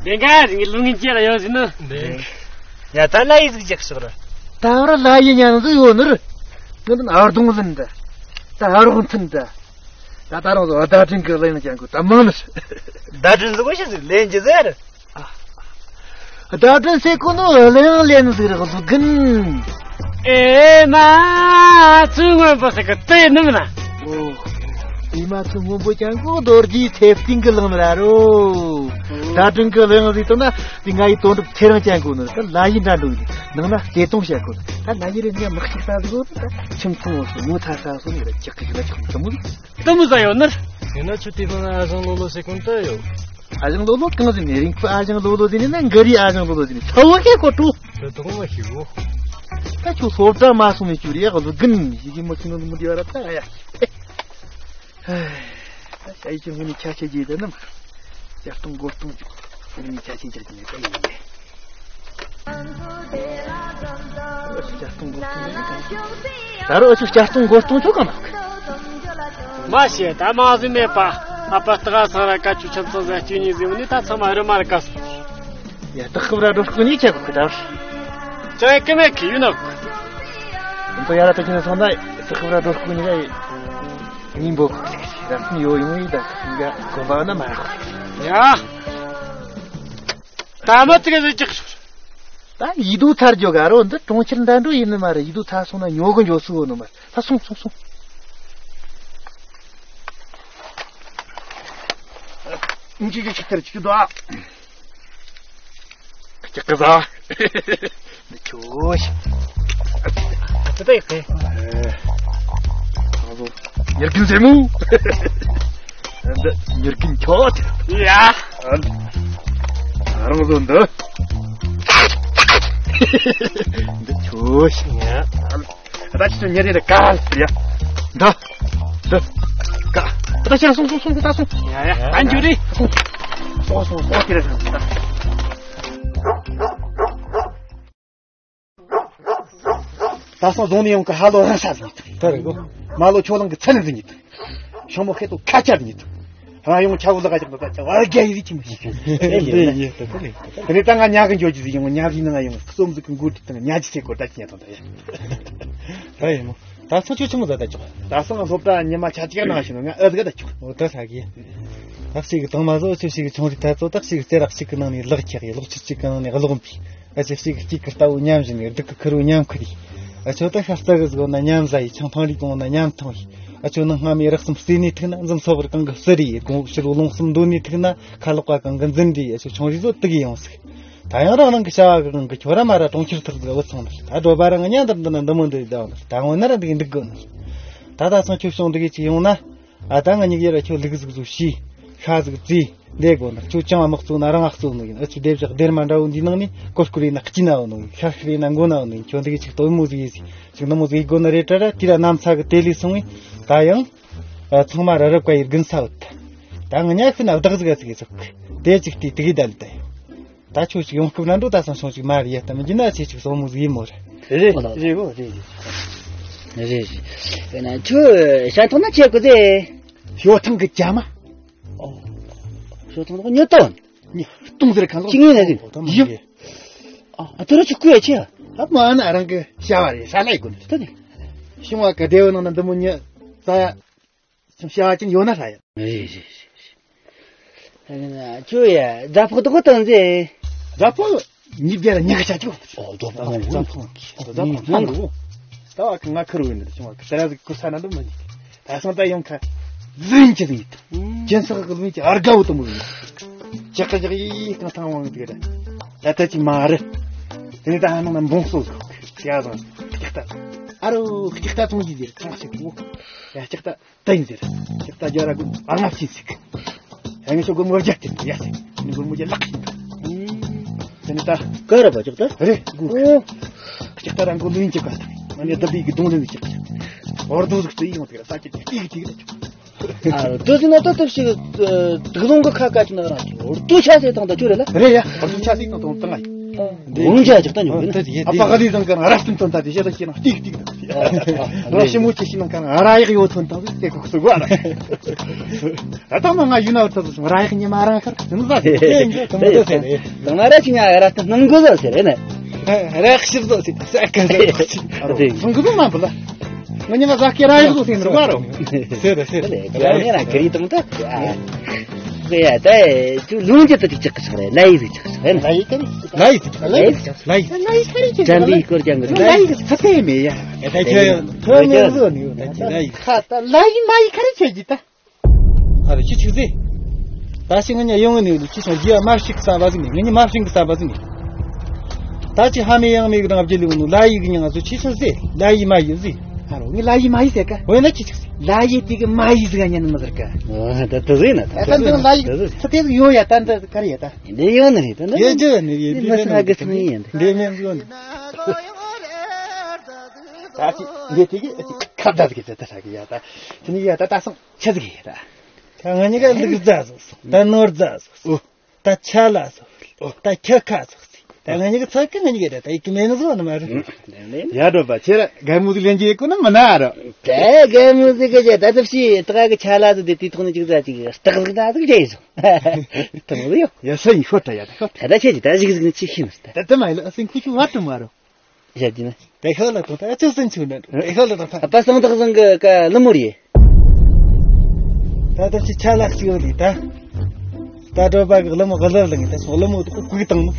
ལས་ཀ་ཟིག་ལུགས་ངན་ཅི་ལ་ཡོད་ཟིན་ནི། ལས། ཡ་ད་ལ་ཡི་ཟིག་རྒྱག་ཤོག་ར། ད་བར་ལ་ཡི་ཉན་ཟིག་ཡོད་ནི་རེད། ངི་འདི་ཨར་དུང་ཟིན་ད། ད་ཨར་ཧོན་ཐིན་ད། ད་ད་རང་ཚོ་བརྡ་སྤྲིན་གི་གླེང་ཅན་གོ་ད་མང་ནི། བརྡ་སྤྲིན་ཟིག་གོ་ཤི་ཟིག་ལེན་རྒྱུ་ཟེར། བརྡ་སྤྲིན་ཟེར་གོ་ནོ་གླེང་ལེན་ཟིག་རེད་ཟིག་གིན། ཨེ་མ། ཚུ་སྔོན་པོ་ཟིག་གི་དེ་ནི་མིན་ན། ཨོ། ཨེ་མ་ཚུ་སྔོན་པོ་ཅན་གོ་རྡོ་རྗེའི་ཚེ་སྟེང་གི་གླེང་ནི་ར་རོ། བརྡ་སྤྲིན་གི་གླེང་ཟིག་དང་ན་དེ་ང་ཡི་དོན་གྲུབ་ཚེ་རིང་ཅན་གོ་ནི་ར་ད་ལ་ཡི་འདྲ་འགྲོ་ཡི་ནང་ན་བརྩེ་དུང་བཤད་གོ་ད་ལ་ཡི་རེ་ངས་མི་གཅིག་ས་ཟིག་གོ་ད་ཁྱིམ་ཚང་བོ་སོ་ངོ་ཐ་ས་སོ་ནི་ར་ཅག་གི་ན་ཆུང་དུ་མོ། དུ་མོ་ཟ་ཡོད་ནི། ཡིན་ན་ཁྱོད་དེ་ཕན་ཨ་ཞང་ལོ་ལོ་ཟེར་གོ་ནི་ད་ཡོད། ཨ་ཞང་ལོ་ལོ་གང་ཟིན་ནི་རིང་ཁུ་ཨ་ཞང་ལོ་ལོ་ཟིན་ནི་ན་འགའ་རི་ཨ་ཞང་ལོ་ལོ་ཟིན་ནི་ཚ་བོ་ཁེ་ཁོ་ཏུ། དེ་དུ་མོ་ཞིག་གོ། ད་ཁྱོད་སློབ་གྲྭ་མ་སོང་ནས་ཁྱོད་རེ་ག་ལུ་གིན་ཡི་གེ་མ་ཁྱོད་ནོ་མི་འདི་བ་ར་ད་ཡ། ད་ཤ་ཡི་ཁྱོད་ངི་ནི་ཆ་ཆེ་རྒྱས་ད་ནམ། ཇ་སྟོང་སྒོར་སྟོང་ཅིག་ངི་ནི་ཆ་ཆེ་རྒྱག་གི་ནི་ད་ཡིན་ནི། ད་རོ་ཨ་ཆུ་ཇ་སྟོང་སྒོར་སྟོང་ཅིག་ད་རོ་ཨ་ཆུ་ཇ་སྟོང་སྒོར་སྟོང་ཅོ་ག་ན། མ་ཤེས་ད་མ་ཟིན་མེད་པ། ཨ་ཕ་སྟག་ཚང་ར་ཀ་ཆུ་ཆམ་ཚང་ཟ་སྐྱིད་ཉིན་ཟིན་ནི་ད་ཚང་མ་རི་མ་རི་ཀ་སོང་། ཡ་ད་ཁབ་ར་འགྲོ་སྐུ་ནི་ཆེ་གོ་ཁི་ད། ཅང་ཡ་ཀི་མེད་ཁི་ཡུ་ནོ། ཁོ་ཡ་ར་ད་ཁྱི་ན་སོང་ད་ད་ཁབ་ར་འགྲོ་སྐུ་ནི་ག་ཡི་ཉིན་པོ་ཁོ་ཁི་ད་ཡོ་ཡོང་ཡི་ད་ཁི་ག་གོ་བ་ན་མ་ར་ཁོ་ཁི། ཡ། ད་མ་ཏི་ག་ཟི་ཅིག་ད་ཡིད་དུ་ཚར་འཇོག་ག་རོ་འདི་གྲོང་ཁྱེར་འདྲ་འགྲོ་ཡིན་ནི་མ་རེད། ཡིད་དུ་ཚར་སོང་ན་ཉོ་གི་འཇོག་སུ་ཡོད་ནི་མ་རེད། ད་སོང་སོང་སོང་། ཨ། ཨིན་ཅི་ཅི་ཆི་ཁར་ཅི་དོ། ཅི་ཀི་ཟ། འདི་ཁྱོ་ཤི། ཨ་ཙི་ད་ཡི་ཁེ། ཨེ། ཨ་ཟོ། ཉེར་གིན་ཟེ་མུ། འདི་ཉེར་གིན་ཁྱོ་ཏི། ཡ། ཨ། ཨ་རང་ཟོ་འདི། འདི་ཁྱོ་ཤི། ཡ། ད་ཅི་ཉེ་རེ་ཀ་ཡ། ད། ད། ཀ། ད་ཅི་སོང་སོང་སོང་ད་སོང་། ཡ་ཡ། ཨན་ཇུ་རི། སོང་སོང་སོང་ཏི་རེ་སོང་ད། ད་སོང་རྫོང་ནས་ཡོང་གི་ཧ་ལོ་རང་ས་ཟིན་ཡིན། ད་རེ་གོ། མ་ལོ་ཁྱོ་ལང་གི་ཚན་ཟིན་ཡིན། ཤོ་མོ་ཁེ་ཏོ་ཁ་ཆར་ཡིན། རང་ཡོང་ཆ་བུ་ལ་ག་ཅག་ད་ཅག་བར་རྒྱ་ཡི་རི་ཁྱིམ་ཞིག་ཡིན། ཡེ་ཡེ་ད་ད་ལེ། དེ་ནས་ད་ང་ཉ་གི་འཇོ་རྒྱུ་ཟིག་ཡོང་ཉ་གི་ནང་ཡོང་གསོམ་ཟིག་གི་མགོ་དྲིལ་དང་ཉ་ཅི་ཚེ་སྐོར་ད་ཅི་ཉ་དང་ད་ཡ། ད་ཡིན་མོ། ད་སོང་ཆུ་ཆུ་མོ་ད་ད་ཅོག་ད་སོང་སློབ་གྲྭ་ཉི་མ་ཆ་གཅིག་ནང་ཞིག་ནང་ང་ཨ་ཟིག་ད་ཅོག་འོ་ད་ཧྲ་གི། ད་ཞིག་གི་དང་མ་ཟོ་ཆུ་ཞིག་གི་ཆུང་རིགས་ད་ཚོ་ད་ཞིག་གི་རྩེ་རག་ཞིག་གི་ནང་ནས་ལག་ཁྱེག་ཡི་ལོག་ཆུ་ཞིག་གི་ནང་ནས་གློག་འབུས། ཨ་ཅེ་ཞིག་གི་ཀི་ཀི་ལྟ་བུ་ཉམས་བཞིན་ཡི་སྡུག་གི་ཁུར་བོ་ཉམས་ཁུར་ཡི། ཨ་ཆོ་ད་ཤ་རྩ་གི་ཟིག་ན་ཉམས་ཟ་ཡི། ཆང་འཐུང་རིགས་གོང་ན་ཉམས་འཐུང་ཡི། ཨ་ཆོ་ནང་སྔ་མའི་རག་གསུམ་རྩེ་ནས་ཐུག་ན་འཛུམ་སོ་བར་གང་གི་ཟི་རི་ཡི། དགོང་ཕྱི་ལོ་ལོང་གསུམ་འདོན་ནས་ཐུག་ན་ཁ་ལོག་པ་གང་གི་འཛིན་རི་ཡི། ཨ་ཆོ་ཆུང་རིགས་ཟོ་དུག་ཡི་ཡོང་ཟིག་ད་ཡང་རང་རང་གི་བྱ་བ་གི་དབང་གིས་ཁྱོ་ར་མ་ར་གྲོང་ཁྱེར་ཐག་ཟིག་བུད་སོང་ནི། ད་སྒྲོལ་མ་རང་གཉའ་འདར་འདི་ན་འདི་མོ་འདི་བསྡད་ཡོང་ནི། ད་ངོ་ན་ར་འདི་གི་འདུག་དགོ་ནི། ད་ད་སོང་ཁྱོད་བྱུང་འདི་གི་ཅིག་ཡོང་ན། ཨ་ད་ང་གཉིས་ཀ་ཡར་ཁྱོད་ལུག་ཟིག་ཟོ་ཤི། ཤ་ཟིག་བཙོས། འདེད་དགོ་ནི། ཁྱོད་ཅང་དམག་གཙོ་ན་རང་ཨ་གཙོ་ནི་ཡིན། ཨ་ཆུ་སྡེ་བཞག་སྡེར་མ་འདྲ་བོ་འདི་ནང་ནས་ཀོར་ཀོར་ཡིན་ན་སྐྱིད་ན་བོ་ནི་ཡིན། ཤ་ཤ་ཡིན་ན་མགོ་ན་བོ་ནི་ཡིན། ཁྱོད་འདི་གི་ཅིག་སྟོན་མོ་ཟིག་ཡིན་ཟིག་ཅིག་ནི་མོ་ཟིག་ཡིན་དགོ་ནི་རེད་དྲ་ར། དེ་ར་གནམ་ས་གི་དེ་ལས་སོང་བས་ད་ཡང་། ཨ་ཚང་མ་ར་རབ་ཀ་ཡི་དགུན་ས་བུད། ད་ང་ཉ་ཤི་ན་བདག་ཟིག་ཨ་ཟིག་ཡི་ཟོག་དེ་ཅིག་དེ་དེ་གི་ད་ལི་ད་ཡོད། ད་ཁྱོད་ཅིག་ཡོང་སྐབས་ན་འགྲོ་ད་སང་སོང་ཅིག་མ་རེད་ཡ། ད་མི་འགྱུར་ན་ཚེ་ཅིག་སོང་མོ་ཟིག་ཡིན་མོ་རེད། རེད་རེད་གོ་རེད་རེད། རེད་རེད། དཔེར་ན་ཁྱོད་ཤ་ཐོག་ན་ཁྱེད་གོ་ཟེ། ཞོ་ཐང་གི་ཇ་མ། ཨོ། ཞོ་ཐང་ཐོག་ཉོ་ཏོན། ཉོ་ཏོན་ཟེར་གང་ལོ། ཅི་ངེས་ན་ཟིན། ཨོ་ད་མ་ཡིན། ཨ་ད་ར་ཆུ་ཀུ་ཡ་ཆེ་ཡ། ཨ་མ་ན་རང་གི་ཤ་བ་རེད། ཤ་ལ་ཡི་གོ་ནི། ད་ནི། ཞིང་བ་གི་སྡེ་བའི་ནང་ན་འདི་མོ་ཉི་ཙ་ཡ་ཅང་བྱ་བ་ཅན་ཡོད་ན་ཧྲ་ཡ། རེད་རེད་རེད། ཨ་ཁྱོད་ཡ་རྫ་ཕོག་དོག་གི་དང་ཟེ། རྫ་ཕོག་ཉིས་བརྒྱ་ལ་ཉི་ཤུ་ཆ་ཅིག་ཨོ་རྫ་ཕོག་རྫ་ཕོག་རྫ་ཕོག་ད་བ་ང་ཁུར་བོ་ནི་ཞིང་བ་གི་ད་ར་ཟིག་ཁུར་ས་ན་འདི་མི་ཉིད། ད་སང་ད་ཡོང་ཁ་ཟིན་གྱི་ཟིན་ཡིད། ཅན་ས་གི་ལུས་ཀྱི་ཨར་དགའ་བོ་དུ་མོ་ཡིན། ཅག་ཅག་ཡི་གང་ཐང་བང་དེ་ར། ད་ལྟ་ཅི་མ་རེད། དེ་ནི་ད་ཧ་ནང་ན་འབུང་སོ་ཟིག་ཡ་ཟང་། ཀྱག་ད། ཨ་རོ་ཀྱག་ད་ཚོང་ཅི་ཟེར་ཚོང་ཞིག་གོ། ཡ་ཀྱག་ད་ད་ཡིན་ཟེར། ཀྱག་ད་རྒྱ་ར་གོ་ཨ་ང་ཅི་ཟིག་ཡ་ངས་ཤོག་གོ་མོ་རྒྱག་དེ་ཡ་ཟེར། ནི་གོ་མོ་རྒྱ་ལག་ཤིང་། དེ་ནི་ད། ག་ར་བ་ཀྱག་ད། རེད་གོ། ཨོ། ཀྱག་ད་ར་གོ་ལུས་ཀྱི་ག་ད། ང་ནི་ད་བི་གི་གདོང་ལེན་ཟིག་ཀྱག་ད། འོར་དོ་ཟིག་ཏུ་ཡིན་ཡོང་དེ་ར་ས་ཀྱི་ཏིག་ཏིག་ཏིག་ར། ཨ་རོ་དེ་ཟིན་ན་ད་ལྟ་ཞིག་དུག་ལོང་གི་ཁ་ཀ་ཅིག་ན་རང་ཅིག་འོར་དུ་ཆ་ཟེ་དང་ད་ཅུ་རེ་ལ། རེད་ཡ། འོར་དུ་ཆ་ཟེ་དང་དང་དང་ཨ། འོང་ཇ་ཅིག་ད་ཉོ་གི་ན། ཨ་པ་ག་ལི་དང་ག་ར་སྟིང་དང་ད་དེ་ཤ་ད་ཤེ་ན་ཏིག་ཏིག་ད། ར་ཤི་མུ་ཅི་ཤི་ན་ག་ར་ཡག་ཡོད་ཐོན་དང་དེ་ཁོ་སུ་ག་ར། ཨ་ད་མ་ང་ཡུ་ན་ད་སུ་ར་ཡག་ཉི་མ་རང་ཁར་ནུ་ཟ་དེ་དེ་དང་ད་ཟེ་ནི། དང་ང་ར་ཅི་ང་ར་ད་ནང་གོ་ཟ་ཟེ་རེ་ནི། ར་ཤི་ཟ་ཟེ་ས་ཀ་ཟ། དེ་སང་གི་མ་བུ་ལ། ང་ཉི་མ་ཟ་ཀེ་ར་ཡག་ཟོ་སེ་ནི་རུ་བ་རོ། སེ་རེ་སེ་རེ། ཡང་ན་ཀེ་རི་དང་ད། ཡ་ད་ཅུ་ལུང་ཅི་ད་ཅིག་ཅིག་ཆགས་རེད། ལ་ཡི་ཟིག་ཆགས་རེད། ལ་ཡི་ཀ་རི། ལ་ཡི་ཟིག་ལ་ཡི་ཟིག་ལ་ཡི་ཟིག་ལ་ཡི་ཀ་རི་ཅན་ལ་ཡི་ཀ་རི་ཅན་ལ་ཡི་ཀ་ས་སེ་མེ་ཡ། ཡ་ད་ཁྱོད་ཐོན་མེད་ཟོ་ནི་ཡོད་ད་ཅི་ལ་ཡི། ཁ་ད་ལ་ཡི་མ་ཡི་ཀ་རི་ཆེ་ཀྱི་ད། ཨ་རེ་ཁྱི་ཆུ་ཟེ། ད་ཤི་ང་ཉ་ཡོང་ནི་ལུ་ཁྱི་སང་རྒྱུ་མ་ཤིག་ས་བ་ཟིན་ནི་ང་ཉི་མ་ཤིང་གི་ས་བ་ཟིན་ནི། ད་ཅི་ཧ་མེ་ཡང་མེ་གི་རང་བརྒྱུད་ལུ་ནུ་ལ་ཡི་གི་ཉང་ང་ཚོ་ཁྱི་ཆུ་ཟེ་ལ་ཡི་མ་ཡི་ཟེ། ཨ་རོ་ངི་ལ་ཡི་མ་ཡི་ཟེ་ཀ། འོ་ན་ཁྱི་ཆུ་ཟེ། ལ་ཡི་དེ་གི་མ་ཡི་ཟེ་ག་ཉན་ནི་མ་ཟེར་ཀ། ཨ་ད་ད་ཟེ་ན་ད། ཨ་ད་འདི་ལ་ཡི་ད་ཟེ་ད་དེ་ཡོ་ཡ་ད་འདི་ག་རེ་ཡ་ད། འདི་ཡོ་ནི་རེད་ད་འདི། ཡེ་ཇེ་ནི་ཡེ་འདི་མ་སི་ན་གི་སི་ནི་ཡེ་འདི། འདི་མེ་ཟེ་ཡོ་ནི། ད་ཅི་འདི་དེ་གི་ཁ་བརྡ་གི་ད་ད་ས་གི་ཡ་ད། དེ་ནི་ཡ་ད་ད་སང་། ཆི་ཟིག་ཡིན་ར། ད་ང་གཉིས་ཀ་ལུག་རྫ་ཟོ་སོང་། ད་ནོར་རྫ་ཟོ་སོང་། ཨོ། ད་ཆ་ལ་ཟོ། ཨོ། ད་ཁྱི་ཁ་ཟོ་སོང་། ད་ང་གཉིས་ཀ་ཚ་གི་ང་གཉིས་ཀ་ར་ད་ཡིག་གི་མེད་ནི་ཟོ་ནི་མ་རེད། ཡ་འགྲོ་པ་ཁྱེད་ར་གད་མོ་ཟིག་ལེན་གྱི་ཡོད་གོ་ནི་མིན་ན་ར། ད་གད་མོ་ཟིག་གི་ད་ད་ཕྱི་ད་གི་ཆ་ལ་ཟོ་དེ་དེ་ཐོག་ནས་ཅིག་ཟ་ཅིག་སྟག་ཟིག་ད་ཟིག་རྒྱ་ཡི་ཟོ། ད་མོ་ཡོ། ཡ་སེ་ཡིན་ཤོད་ད་ཡ་ད་ཤོད། ད་ད་ཁྱེད་ཀྱི་ད་ཟིག་ཟིག་ནི་ཅི་ཤེས་ནི་ད། ད་ད་མ་ཡི་ལ་ཨ་སེ་ཁུ་ཁུ་བ་ཏུ་མ་རོ། ཞབས་ཀྱི་ན། དེ་ཤོད་ལ་དང་ད་ཅི་སེམས་ཆུང་ན། དེ་ཤོད་ལ་དང་ད། ད་སང་དག་སང་གི་ཀ་ལི་མོ་རེད། ད་ད་ཅི་ཆ་ལག་ཅིག་ཡོད་རེད་ད། ད་འགྲོ་པ་གི་ལི་མོ་གི་ལི་ལ་ངེ་ད་སོང་ལི་མོ་དུ་ཀུ་ཀུ་དང་ནོ།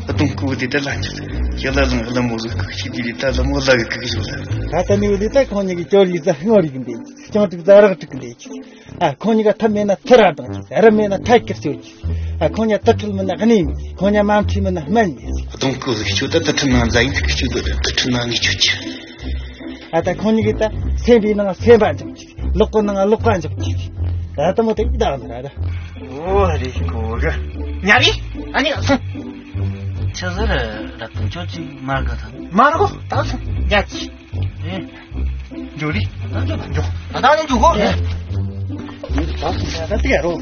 ཨ་དུང་ཀུ་དེ་ད་ལ་ཅི། ཁྱེད་ལ་ལང་གི་ལི་མོ་ཟིག་ཀུ་ཤི་དེ་རེད་ད་ལི་མོ་ལ་གི་ཀུ་ཤི་ལ། ད་ད་ནི་ཡོད་རེད་ད་ཁོང་གཉིས་ཀྱི་ཅོ་ལི་ཟ་ངོ་རིག་འདི། སྤྱང་ཕྲུག་ཟ་རག་ཕྲུག་འདི། ཨ་ཁོང་གཉིས་ཀ་ཐབས་མེད་ན་ཐི་ར་དང་། རི་མེད་ན་ཐད་ཀར་སྤྱོད་ཀྱི། ཨ་ཁོང་གཉིས་ཀ་དུར་ཁྲོད་མེད་ན་གནས་མེད། ཁོང་གཉིས་ཀ་མ་འཁྲུས་མེད་ན་སྨན་མེད། གདོང་ཀོ་ཟིག་ཁྱོད་ད་དུར་ཁྲོད་ནང་ཛ་ཡིན་ཐུག་ཁྱོད་དུ་དུར་ཁྲོད་ནང་ངས་ཁྱོད་ཀྱི། ཨ་ད་ཁོང་གཉིས་ཀྱིས་ད་སེམས་པའི་ནང་སེམས་པ་འཇོག་ཅིག། ལག་པའི་ནང་ལག་པ་འཇོག་ཅིག། ཨ་ད་མོ་དེ་ཡིག་ད་འདི་ར་ར། ཨོ་རེ་ཞིག་གོ་གི། ཉ་རེ། ཨ་ནི་སོང་། ཆི་ཟེར་ར་དུང་ཆོ་ཅིག་མར་ག་ཐང་། མར་གོ་ད་སོང་ཉ་ཅིག། ཨེ། འགྲོ་རེ། ད་འགྲོ་འགྲོ། ད་ད་ནི་འགྲོ་གོ་རེ། ད་སོང་ད་ད་དེ་རོ།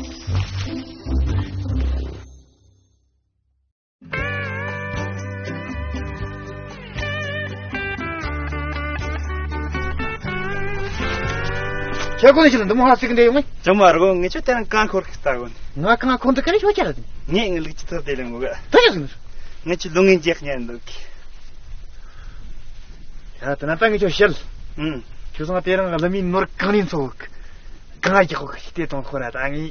ཁྱེད་ཀོ་ནི་ཆི་ལ་འདི་མོ་ཧ་སིག་འདི་ཡོང་ངས། ཅང་མ་རེད་གོ། ངས་ཁྱོད་དེ་རིང་གང་འཁོར་གི་ལྟ་གོ་ནི། ང་གང་འཁོར་འདི་ག་རེ་ཤོད་ཆ་ར་དེ། ངས་ངའི་ལུག་ཅི་ཐོབ་དེ་ལེན་གོ་ག། ད་ཡོད་ཟིན། ངས་ཁྱོད་ལུང་ངན་རྒྱག་ཉན་འདུག་གི། ཡ་ད་ན་ད་ངས་ཁྱོད་བཤད། ཨུམ། ཁྱོད་ཚང་དེ་རིང་ལ་མི་ནོར་གང་ནས་འཚོ་གི། གང་རྒྱག་གོ་གི་དེ་དང་ཁོ་ན་ད་ངས་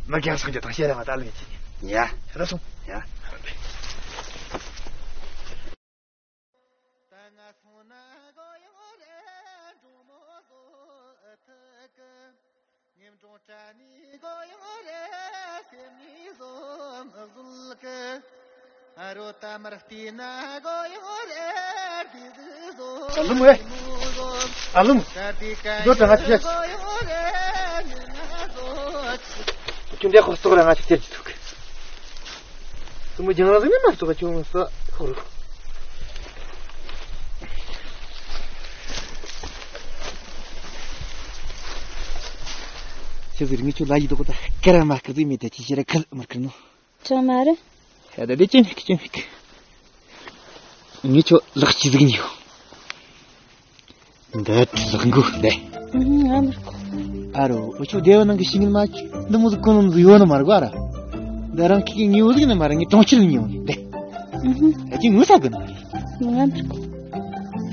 མི་རྒན་སོང་རྒྱུ་དང་བཤད་ར་མ་ད་ལུང་ངན་ཅི་ཉན། ཡ། ར་སོང་། ཡ། ཨ་ལུམ་ཨེ། ཨ་ལུམ། འགྲོ་དྲ་ང་ཅི་བྱ། ཁྱོད་འདི་ཁོ་སྟོག་ར་ང་ཅི་བྱེད་ཀྱི་འདུག། སུ་མོ་རྒྱང་རིང་ནས་མ་གཏོགས་ཅུང་ཟད་ཁོ་རུ། ཁྱེད་ཟེར་ངས་ཁྱོད་ལ་ཡི་དོག་ད་ཀ་ར་མ་ཀི་ཟིག་མེད་དེ་ཁྱེད་ཤེས་ར་ཁལ་མར་ཀིར་ནོ། ཅང་མ་རེད། ཧ་ད་དེ་ཅི་མིག་ཅི་མིག། ངས་ཁྱོད་ལག་ཅི་ཟིག་ཉོ། འདི་ལག་མགོ་འདི། ཨ་རོ། འུ་ཆོ་སྡེ་བ་ནང་གི་ཤིང་ངན་མ་འདི་མོ་ཟིག་གོན་ནོ་ཟིག་ཡོད་ནི་མ་རེད་གོ་ཨ་ར། འདི་རང་གི་ངའི་འུ་ཟིག་ནི་མ་རེད། ངས་གྲོང་ཁྱེར་ནས་ཉོས་ནི་འདི། ཨ་ཅི་ངོ་ས་གི་ནི་མ་རེད།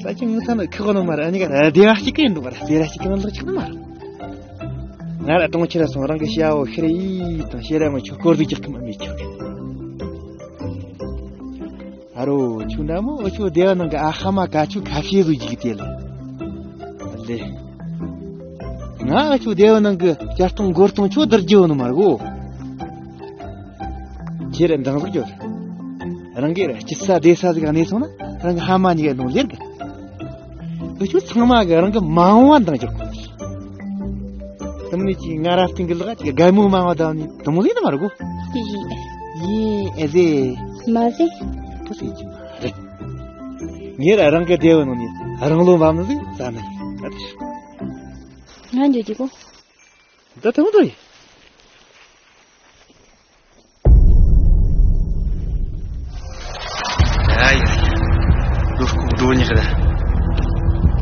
ད་ཅི་ངི་ས་ནི་ཁི་གོ་ནོ་མ་ར་ཨ་ནི་ག་ར་སྡེ་བ་གཅིག་གི་ཡིན་འདུག་ར། སྡེ་བ་གཅིག་གི་མི་འདུག་ཅིག་ནི་མ་ར། ང་ར་གྲོང་ཁྱེར་སོང་རང་གི་ཤ་བོ་ཤི་རེ་ཡིས་དང་ཤེ་ར་མ་ཆོ་སྐོར་དུ་རྒྱག་གི་མ་མི་ཆོག་གི། ཨ་རོ་ཆུ་འདྲ་མོ་ཨོ་ཆུ་སྡེ་བ་ནང་གི་ཨ་ཧ་མ་ག་ཆུ་ཁ་ཤས་ཟུ་ཅིག་དེ་ལ་ལེ། ང་ཨོ་ཆུ་སྡེ་བ་ནང་གི་བྱ་སྟོང་སྒོར་སྟོང་ཆོ་བསྡུར་རྒྱུ་ནི་མ་ར་གོ། ཁྱེད་རང་འདང་ཟིག་རྒྱོབ། རང་གི་ར་སྐྱིད་ས་བདེ་ས་ཟིག་གནས་སོང་ན་རང་གི་ཧ་མ་གཉིས་ཀ་ནང་ལེར་གི། འུ་ཆོ་ཚང་མ་གི་རང་གི་མ་འོངས་པ་འདང་རྒྱག་དགོས། དེ་མིན་ནི་ཅིག་ང་ར་སྟེང་གི་ལག་ཅིག་དགའ་མོའི་མ་འོངས་བདམས་ནས་དེ་མོ་ཟིག་ནི་མ་རེད་གོ། ཡིན། ཡིན་ཨེ་ཟེ། མ་ཟེ། དེ་ཟེར་གྱི་མ་རེད། ངས་ར་རང་གི་སྡེ་བའི་ནང་ནས་རང་བློ་འབབ་ནི་ཟིག་བཙལ་ནི་ཡིན། ང་འགྱོ་རྒྱུ་གོ། འདི་ཐུང་དུ་ཡིན། ཡ་ཡ། ལོ་ལྐོག་སྒྲོ་ཉག་ར།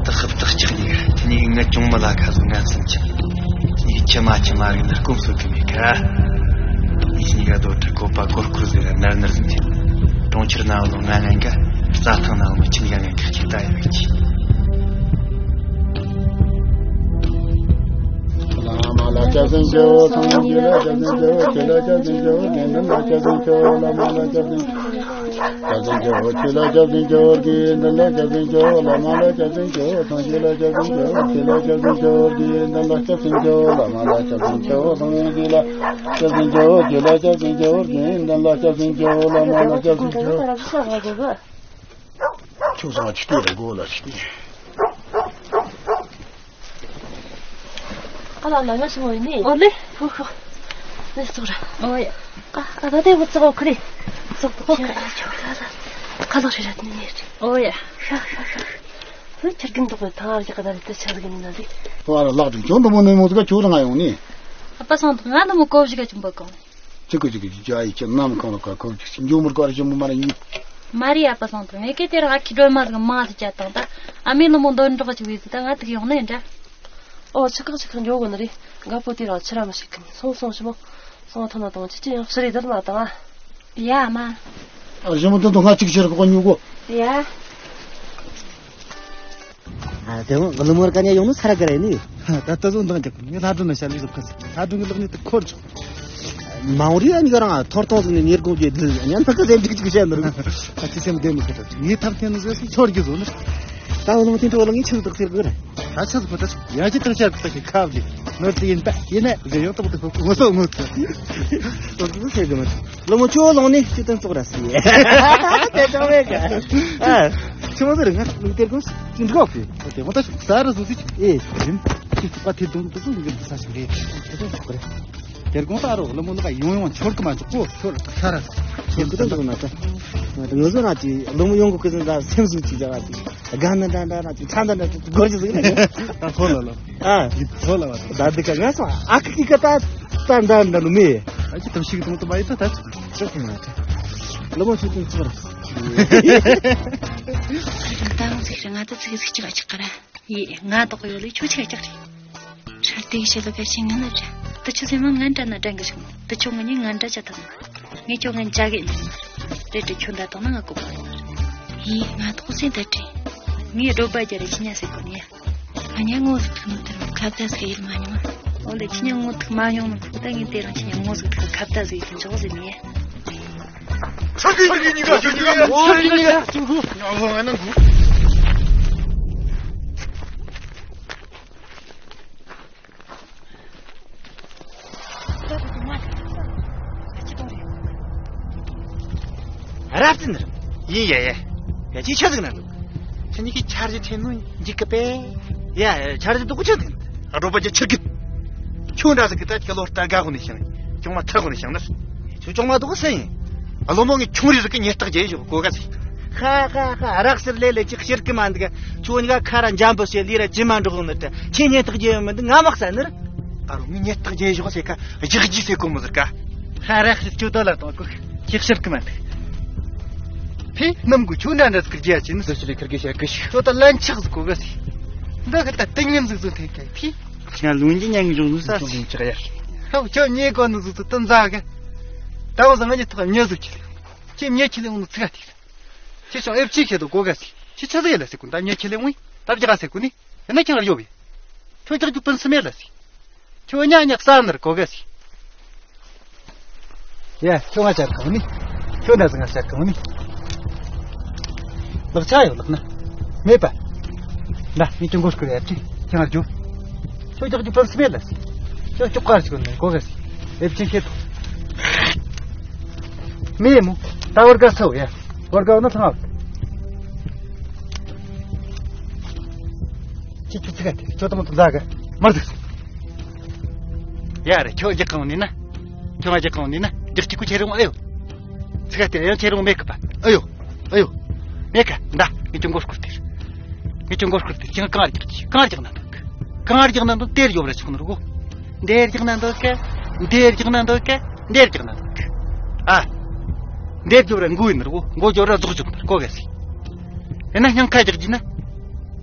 ཏག་ཏག་ལྕགས་ཉིག་ར། ཁྱེད་གཉིས་ཀྱིས་ང་ཅུང་མི་ལ་ཁ་ཟིག་ང་ཚུན་ཆད། ཁྱེད་གཉིས་ཀྱིས་ཁྱི་མ་ཁྱི་མ་རིག་ན་སྐོམ་གསོད་གི་མེད་ཀ། ཁྱེད་གཉིས་ཀ་རྡོ་དྲི་བཀོད་པ་གོར་གོར་ཟེར་ར་ནར་ནར་ཟིག་ཁྱེད། གྲོང་ཁྱེར་ན་བློ་ང་ངན་ག། རྩྭ་ཐང་ན་བློ་ཁྱིམ་ག་ངན་ག་ཁྱེད་ལྟ་ཡོད་ཀྱི། བླ་མ་ལ་སྐྱབས་སུ་མཆིའོ། སངས་རྒྱས་ལ་སྐྱབས་སུ་མཆིའོ། ཆོས་ལ་སྐྱབས་སུ་མཆིའོ། དགེ་འདུན་ལ་སྐྱབས་སུ་མཆིའོ། བླ་མ་ལ་སྐྱབས་སུ་མཆིའོ། སྐྱབས་སུ་མཆིའོ། ཆོས་ལ་སྐྱབས་སུ་མཆིའོ། དགེ་འདུན་ལ་སྐྱབས་སུ་མཆིའོ། བླ་མ་ལ་སྐྱབས་སུ་མཆིའོ། སངས་རྒྱས་ལ་སྐྱབས་སུ་མཆིའོ། ཆོས་ལ་སྐྱབས་སུ་མཆིའོ། དགེ་འདུན་ལ་སྐྱབས་སུ་མཆིའོ། བླ་མ་ལ་སྐྱབས་སུ་མཆིའོ། སངས་རྒྱས་ལ་སྐྱབས་སུ་མཆིའོ། ཆོས་ལ་སྐྱབས་སུ་མཆིའོ། དགེ་འདུན་ལ་སྐྱབས་སུ་མཆིའོ། བླ་མ་ལ་སྐྱབས་སུ་མཆིའོ། ཁྱོད་ཚང་ཅི་སྟེ་རེད་གོ་ལ་ཅི་སྟེ། ཨ་ལ་ལ་ང་ཞི་མོ་ཡིན་ནི། ཨོ་ལེ། ཧུ་ཧུ། ལེ་ཙོག་ར། ཨོ་ཡ། ཨ་ཨ་ད་དེ་བུ་ཙོག་ཁུ་རེ། ཙོག་ཏོ་ཁ་ལོ་རེ་ར་ནི་ནི་རེ། ཨོ་ཡ། ཤ་ཤ་ཤ། ཧུ་ཁྱེར་གིན་ཏོག་ཐང་ཨ་རྒྱ་ག་ད་རེ་ཏི་ཆ་གི་ནི་ན་དེ། ཧུ་ཨ་ལ་ལག་དྲིན་ཅོང་དུ་མོ་ནི་མོ་ཙོག་ཁྱོད་རང་ང་ཡོང་ནི། ཨ་པ་སང་དུ་ང་ནི་མོ་ཀོ་བཞི་ག་ཅུང་པ་གོ། ཅི་གི་ཅི་གི་ཅི་ཅི་ཨ་ཡི་ཅི་ནམ་ཁང་ལ་ཁ་ཁོ་ཅི་ཅི་འཇོག་མར་ཀོ་ར་ཅི་མོ་མ་ར་ཡིན། མ་རེད་ཨ་པ་སང་དུ་ངས་ཀེ་དེ་ར་ཨ་ཁི་སྒྲོལ་མ་ཟིག་མ་ཟིག་བྱ་དང་ད་ཨ་མའི་ནུ་མོ་འདོན་གྲོགས་ཅིག་བས་ཟིག་ད་ང་ཐུག་ཡོང་ནི་འདྲ། ཨོ་ཆི་ཁག་ཆི་ཁག་འཇོག་གོ་ནི་རེད། འགའ་པོ་དེ་ར་ཆི་ར་མི་ཤེས་གི་ནི་སོང་སོང་ཞི་མོ། སོང་ཐ་ན་དང་ཅི་ཅི་ཡང་ཤི་རེ་དར་མ་དང་ཨ། ཡ་མ། ཨ་ཞི་མོ་དོན་དུ་ང་ཅིག་ཤི་ར་ཁོ་ཉུ་གོ། ཡ། ཨ་དེ་བོ་ལོ་མོར་ཀ་ཉ་ཡོང་ནི་ས་ར་ག་རེ་ནི། ད་ལྟ་བཟོ་འདང་རྒྱག་ངས་ལྷ་སྒྲོན་ལ་ཞལ་ལས་བཟོ་ཁ་ལྷ་སྒྲོན་གི་ལག་ནས་དེ་འཁོར་ཆོག་མའོ་རི་ཨ་ནི་ག་རང་ཐོར་ཐོར་ཟིག་ནས་ཉེར་དགོང་གི་དུ་ཉན་ཐག་གི་སེམས་འགྲིག་ཅིག་བཤད་ནི་རེད། ད་ཅི་སེམས་བདེ་མི་ཁ་ད་ངས་ཐབས་འཐེན་ནི་བཟོས་སོང་ཆོར་གི་བཟོ་ནི། ད་འོ་ལོང་ཐེན་ཁྲོ་ལ་ངས་ཆི་ཟིག་ཟེར་གི་རེད། ད་ཆི་ཟིག་གོ་ད་ཡ་ཅི་ཏག་ཤ་ཏག་ཤ་ཁ་བགྱི་ནོར་དེ་ཡིན་པ་ཡིན་ན་རེ་ཡོང་ཏོག་ཏོག་ངོ་སོ་ངོ་ཐུ་ཏོག་ཏོག་ཟེར་གི་མ་ཐུ་ལོ་མོ་ཅོ་ལོང་ནི་ཅི་ཏན་ཙོག་ར་སི་དེ་ཅང་མེད་ག་ཨ་ཆི་མོ་ཟེར་ང་ལུག་དེར་གོ་ཅི་འགྲོ་གི་དེ་ངོ་ད་ས་ར་ཟུ་ཟི་ཨེ་ཡིན་ཅི་ཙོག་པ་དེ་དུང་དུ་ཟུ་ཡིན་གི་ས་ཞིག་རེད་དེ་ཏན་ཙོག་རེད། དེར་གོང་ད་རོགས་ལོ་མོ་ནི་ག་ཡོང་ཡོང་ཆོར་གི་མ་འཇོག་གོ་ཆོར་ས་ར་ཆོར་གི་ད་འགྲོ་ན་ད་ང་ཚོ་ན་ཅི་ལོ་མོ་ཡོང་གི་ཀི་ཟིན་ད་སེམས་ཟུ་ཅི་བྱ་བ་ཅི། དགའ་ན་འདྲ་འདྲ་ན་ཅིག་ཚ་འདྲ་འདྲ་ཅིག་སྒོར་གྱི་ཟིག་ནས། ད་ཐོ་ལ་ལ། ཨ། ཡིད་ཐོ་ལ་བ། ད་འདི་ཀ་ང་སོ་ཨ་ཁི་ཀི་ཀ་ད་ད་འདྲ་འདྲ་ལུ་མེ། ཨ་ཅི་དམ་ཤིག་དུང་དུ་མ་ཡི་ད་ད་ཅིག་ཅིག་མ་ད། ལོ་མོ་ཆུ་དུང་ཚོར། ད་ང་ཚིག་རེ་ང་ད་ཚིག་ཟིག་ཅིག་ཨ་ཅིག་ཀ་ར། ཡེ་ང་དོག་ཡོད་ལི་ཆུ་ཆ་ཅིག་རེད། ཧྲ་དེ་གི་ཕྱི་ལ་ཕེབས་ཤིང་ངན་ན་དྲ། དུ་ཆུ་སེམས་མ་ངན་དྲ་ན་དྲན་གི་ཞིག་མོ། དུ་ཆུ་ངན་ཉིན་ངན་དྲ་ཅ་ཐང་། ངས་ཁྱོད་ངན་ཅག་གི་ཡིན། རེད་དྲ་ཁྱོད་འདྲ་དང་ན་ང་གོ་ག་ཡིན་ནར། ཡིན་ང་ཐོག་སེ་ད་དྲི། ངས་སྒྲོ་པ་རྒྱ་རེ་ཁྱི་ཉ་སེ་གོ་ནི་ཡ། ང་ཉ་ངོ་ཟིག་ཐུག་ནོ་དེར་ཁ་བརྡ་ཟིག་ཡིད་མ་མྱོང་། འོ་ལེ་ཁྱི་ཉ་ངོ་ཐུག་མ་མྱོང་ནོ་ཁུག་ད་ངས་དེ་རིང་ཁྱི་ཉ་ངོ་ཟིག་ཐུག་ཁ་བརྡ་ཟིག་ཡིད་འཇོག་ཟེར་ནི་ཡ། ཆག་གི་ཡིན་གི་ཉི་ག་ཆག་གི་ཡིན་གི་ཆག་གི་ཡིན་གི་ཆག་གི་ཡིན་གི། རབ་ཙི་ནར། ཡིན་ཡ་ཡ། ཡ་ཅི་ཆ་ཟིག་ན་འདུག་ཁྱེད་གཉིས་ཀྱི་འཆར་གཞི་འཐེན་ནོ་འཇིག་གི་པས། ཡ་འཆར་གཞི་འདུག་ཆ་འཐེན། རོ་པ་ཅི་ཆི་གི། ཁྱོད་འདྲ་ཟིག་གི་ད་ཁྱེད་ལོ་ལྟར་དགའ་གོ་ནས་ཤིང་། ཅུང་མ་ཐག་གོ་ནས་ཤིང་ནར། ཁྱོད་ཅུང་མ་འདུག་སེ་ཡིན། བློ་མོ་ངས་ཁྱུང་རིས་ཟིག་གི་ཉེས་རྟགས་རྒྱས་ཞོག་གོ་ག་སི། ཧ་ཧ་ཧ། རག་སིར་ལས་ལས་ཅིག་ཤེར་གི་མ་འདུག་ཁྱོད་གཉིས་ཀ་ཁ་ར་འཇམ་པོ་བྱས་ལས་ར་ཇི་མ་འགྲོ་ནི་ད་ཁྱེད་ཉེས་རྟགས་རྒྱས་ཡོད་མི་འདུག་ང་མ་ས་ནི་ར། ཨ་རོ་ངས་ཉེས་རྟགས་རྒྱས་ཞོག་ཟེར་ཁ་རྒྱག་རྒྱུ་ཟེར་གོ་མི་ཟེར་ཀ་ཧ་རག་སིར་ཁྱོད་དོ་ལ་དང་གོ་ཁྱེད་ཤེར་གི་མ་འདུག་ཕི་ནམ་གོ་ཁྱོད་འདྲ་འདྲ་ཟིག་རྒྱས་ཅི་ནི་ཟེར་ཞི་ལས་ཁར་གི་ཤེར་གི་ཤི་ཁྱོད་ད་ལན་ཆགས་ཟིག་གོ་ག་སི། འདི་ཁ་ད་ཏིང་ངེ་ཟིག་ཟིག་ཐེབས་ཀ་ཕི། ཁྱེད་ལུང་གི་ཉན་གི་འཇོག་ཟིག་ས་སི་ཆགས་ཡ། ཧ་ཁྱོད་ཉེས་གོ་ནི་ཟིག་ཟིག་ཏི་འཛའ་ག་ད་འོ་ཟ་ང་ཉེ་ཐོག་ཉེ་ཟིག་ཁྱེད་ལས་ཁྱེད་ཉེ་ཁྱེད་ལས་འོ་ནི་ཚིག་ག་ཐིག་ཁྱེད་ཤོང་ཨེབ་ཅིག་ཁྱེད་དོ་གོ་ག་སི། ཁྱོད་ཆི་ཟིག་ཡེད་ལ་ཟེར་གོ། ད་ཉོ་ཁྱེར་ལེ་འོང་། ད་རྒྱག་ཟེར་གོ་ནི། ཡིན་ན་ཁྱོད་ར་ཡོད་བས། ཁྱོད་རྒྱག་རྒྱུ་ཕུན་སུམ་མེད་ལ་ཟེར། ཁྱོད་ཉ་ཉ་ས་ནར་གོ་ག་ཟེར། ཡ། ཁྱོད་ང་ཅར་གང་ནི། ཁྱོད་ན་ཟི་ང་ཅར་གང་ནི། ལག་ཆ་ཡོད་ལག་ན། མེད་པ། ན་ངས་ཁྱོད་མགོ་སྐོར་ཡ་ཅི། ཁྱོད་ང་རྒྱུ། ཁྱོད་རྒྱག་རྒྱུ་ཕུན་སུམ་མེད་ལ་ཟེར། ཁྱོད་ཅོག་གར་ཅིག་ནས་གོ་ག་ཟེར། ཨེབ་ཆི་ཁྱེད་དོ། མེད་མོ། ད་བར་ག་སོ་ཡ། བར་ག་ན་ཐང་ཨ། ཁྱེད་ཁྱོད་ཚིག་ག་དེ་ཁྱོད་དང་དུ་འཛའ་ག་མར་ཟིག་ཡ་རེ། ཁྱོད་རྒྱག་གང་ནི་ན། ཁྱོད་ང་རྒྱག་གང་ནི་ན། རྒྱག་གཅིག་གུ་ཁྱེར་རུང་ཨེ་ཡོད། ཚིག་ག་དེ་ཡང་ཁྱེར་རུང་མེད་གི་པ། ཨེ་ཡོད། ཨེ་ཡོད། མེད་ག་འདའ། ངས་ཁྱོད་མགོ་སྐོར་དེར། ངས་ཁྱོད་མགོ་སྐོར་དེར་ཁྱེད་གང་རྒྱག་གི། གང་རྒྱག་ན་འདུག་གང་རྒྱག་ན་འདུག་དེར་ཡོད་ར་ཆོག་ནི་རེད་གོ། འདིར་རྒྱག་ན་འདུག་ག་འདིར་རྒྱག་ན་འདུག་ག་འདིར་རྒྱག་ན་འདུག་ཨ། འདིར་རྒྱོབ་ར་མགོ་ཡིན་ནི་རེད་གོ། མགོ་རྒྱོབ་ར་རྫོགས་རྒྱོབ་ནི་རེད་གོ་ག་ཟེར། ཡིན་ན་སྙིང་ཁ་རྒྱག་རྒྱུ་ན།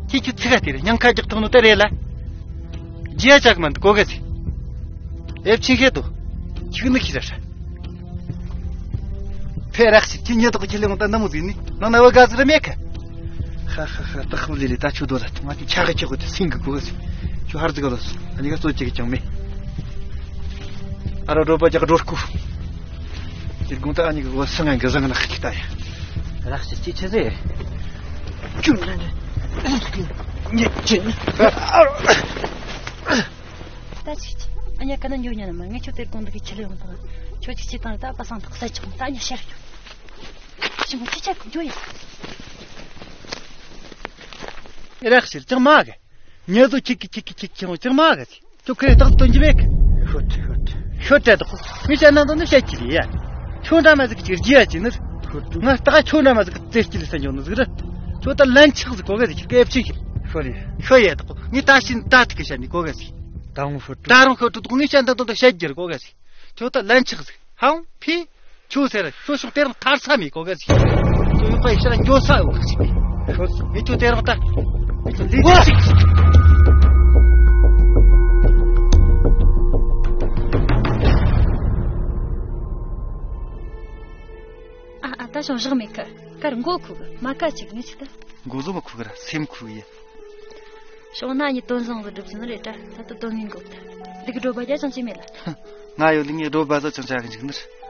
ཁྱེད་ཁྱོད་ཚིག་ག་དེ་རེད། སྙིང་ཁ་རྒྱག་ཐུབ་ནོ་དེ་རེད་ལ། རྒྱུ་ཡ་ཅག་མ་འདུག་གོ་ག་ཟེར། ཨེབ་ཆི་ཤེད་དོ། ཁྱོད་ནི་ཤི་ར་ཧྲ། ཕེ་རག་ཤི་ཁྱི་ཉེ་དོག་ཁྱི་ལེ་མོ་ད་ནམ་མོ་ཟིན་ནི་ནང་ན་བ་ག་ཟེར་མེད་ག་ཧ་ཧ་ཧ། ད་ཁོ་ལི་ལི་ད་ཆུ་དོ་ལ་ང་ཆུ་ཆ་ག་ཆི་གོ་དེ་སིང་གི་གོ་ག་ཟེར། ཆུ་ཧར་ཟི་ག་ལོ་སོ། ཨ་ནི་ག་སོ་ཅི་གི་ཅང་མེད། ཨ་རོ་རོ་པ་ཅག་འགྲོ་སྐུ། དེ་དགོང་ད་ཨ་ནི་གི་གོ་སང་ང་གི་ཟང་ན་ཁི་ཁི་ད་ཡ། རག་ཤི་ཅི་ཆི་ཟེར། ཁྱོད་ན་ནི་ཉེ་ཅན། ད་ཅི་ཅི། ཨ་ཉ་ཀ་ན་འགྱོ་ཉན་ནི་མ། ངས་ཁྱོད་དེར་གོང་དུ་གི་ཁྱི་ལེ་ཡོང་དང་། ཁྱོད་ཅི་ཅི་དང་ད་པ་སང་ཐག་ས་ཆག་ད་ཉ་ཤར་ཡོང་། ཅི་མོ་ཅི་ཆག་གི་འགྱོ་ཡ། རག་ཤི་ཅང་མ་གི། ཉེ་ཟོ་ཁྱི་ཁྱི་ཁྱི་ཁྱི་ཁྱི་ཁྱི་ཅང་མ་གི། ཁྱོད་ཁྱེད་རྟག་སྟོན་གྱི་མེད་གི། ཤོད་ཤོད། ཤོད་དྲ་དོ། མི་བཤད་ན་དོ་ནི་བཤད་ཀྱི་རེད་ཡ། ཁྱོད་འདྲ་མ་ཟིག་གི་རྒྱུ་ཡ་ཅི་ནི། ཤོད། ང་ལྟ་ཁྱོད་འདྲ་མ་ཟིག་གི་རྩེ་སྐྱིད་ལ་ས་འཇོག་ནི་ཟིག་རེད། ཁྱོད་ད་ལན་ཆགས་ཟིག་གོ་ག་ཟིག་གི་ཨེབ་ཆི་གི། ཤོད་ཡ། ཤོད་ཡ་དོ། ངས་ད་ཤིན་ད་ཐིག་གི་བཤད་ནི་གོ་ག་ཟིག་ད་རུང་ཤོད། ད་རུང་ཤོད་དོ། ངས་བཤད་ན་དོ་ད་བཤད་རྒྱུ་རེད་གོ་ག་ཟིག་ཁྱོད་ད་ལན་ཆགས་ཟིག་ཧང་ཕི། ཁྱོད་ཟེར་ཁྱོད་ཤོག་དེ་རིང་ཐར་ས་མེད་གོ་ག་ཟིག་ཁྱོད་ཡོད་པ་ཡི་ཕྱིར་འགྱོ་ས་ཡོད་གི་ཟིག་ཁྱོད་ངས་ཁྱོད་དེ་རིང་ད། ངས་ཁྱོད་ལས་ཅི་ཟིག་ཨ་ཨ། ད་ཞོག་བཞག་མེད་གི། ཀར་མགོ་ཁུག་གི་མ་ཀ་ཅིག་ངས་ཅིག་ད། མགོ་ཟོ་མ་ཁུག་གི་ར་སེམས་ཁུག་གི་ཡ། ཞོག་ན་ཉི་དོན་བཟང་ཟིག་སྒྲུབ་ཟིན་རེད་དྲ། ད་ལྟ་དོན་ངན་གོ་ད། འདི་གི་སྒྲོ་བ་རྒྱ་ཅང་ཅི་མེད་ལ། ང་ཡོད་ལི་ངས་སྒྲོ་བ་ཟོ་ཅང་ཅག་གི་འཇིག་ནི་རེད།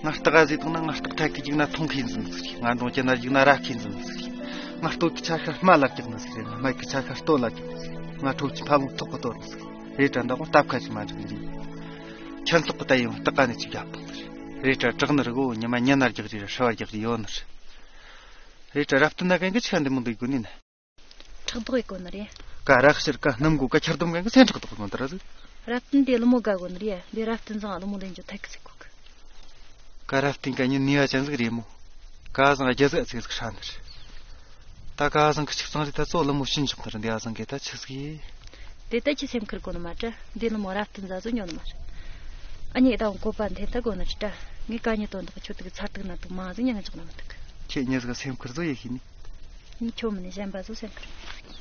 ང་སྟག་ག་ཟེ་དང་ན། ང་སྟག་ཐད་ཀི་འཇིག་ན་ཐོང་ཁེ་འཛིན་ཟིག་རེད། ང་འབྲོང་ཅན་ན་འཇིག་ན་ར་ཁེ་འཛིན་ཟིག་རེད། ང་སྟོད་ཀི་ཆ་ཤ་རྨ་ལ་རྒྱག་ནི་ཟིག་རེད། ང་སྨད་ཀི་ཆ་ཤ་སྟོད་ལ་རྒྱག་ནི་ཟིག་ང་ཁྲོ་ཆི་ཕ་བོང་ཐོག་གི་གཏོར་ནི་ཟིག་རེད། རེད་དྲ་འདི་གོ་སྟབས་ཁ་ཅིག་མ་འགྲིག་ནི་རེད། ཁྱེད་ཚོགས་གི་ད་ཡིན་སྟག་ག་ནས་ཅིག་རྒྱབ་ཐོག་ནི་རེད། རེད་དྲ་དྲག་ནི་རེད་གོ། ཉི་མ་ཉི་ན་རྒྱག་རེད་ར་ཧྲ་བ་རྒྱག་རེད་ཡོད་ནི་རེད། རེད་དྲ་རབ་བརྟན་ན་གན་གི་ཆི་ག་འདི་མོ་འདུག་གོ་ནི་ན། ཕྲག་དོག་ཡེད་གོ་ནི་རེད། ཀ་རག་ཕྱིར་ཀ་སྣུམ་གོ་ཀ་ཁྱེར་དུམ་གན་གི་སེམས་ཕྲག་དོག་གོ་ནི་ར་ཟིག་རབ་བརྟན་དེ་ལོ་མོ་དགའ་གོ་ནི་རེད། འདི་རབ་བརྟན་བཟང་ལོ་མོ་ལེན་རྒྱུ་ཐད་གི་ཟིག་གོ་གི། ཀ་རབ་བརྟན་ཀ་ཉིན་ནུས་པ་ཅན་ཟིག་རེད་མོ། ཀ་བཟང་རྒྱ་ཟིག་ཨ་ཚིག་ཟིག་ཧྲ་ནི་རེད། ད་ཀ་བཟང་གི་ཆིག་ཚང་རེད། ད་ཚོ་ལོ་མོ་ཕྱིན་འཇོག་ནི་རེད། འདི་ཨ་བཟང་གི་ད་ཆི་ཟིག་ཡེ། དེ་ད་ཁྱི་སེམས་ཁུར་གོ་ནི་མ་དྲ། འདི་ལོ་མོ་རབ་བརྟན་ཟ་ཟོ་ཉོ་ནི་མ་རེད། ཨ་ནི་ད་བོང་གོ་པ་འཐེན་ད་གོ་ནི་རེད་དྲ། ངས་ཀ་ཉིན་དོན་དག་ཆོད་དུ་གི་ཚར་དུ་ན་དུ་མ་ཟིག་ཉན་ཆོག་ནི་མི་འདུག་ཁྱེད་ཉིན་ཟིག་སེམས་ཁུར་ཟོ་ཡེ་ཤེས་ནི། ངས་ཁྱོད་མིན་ནས་གཞན་པ་ཟོ་སེམས་ཁུར།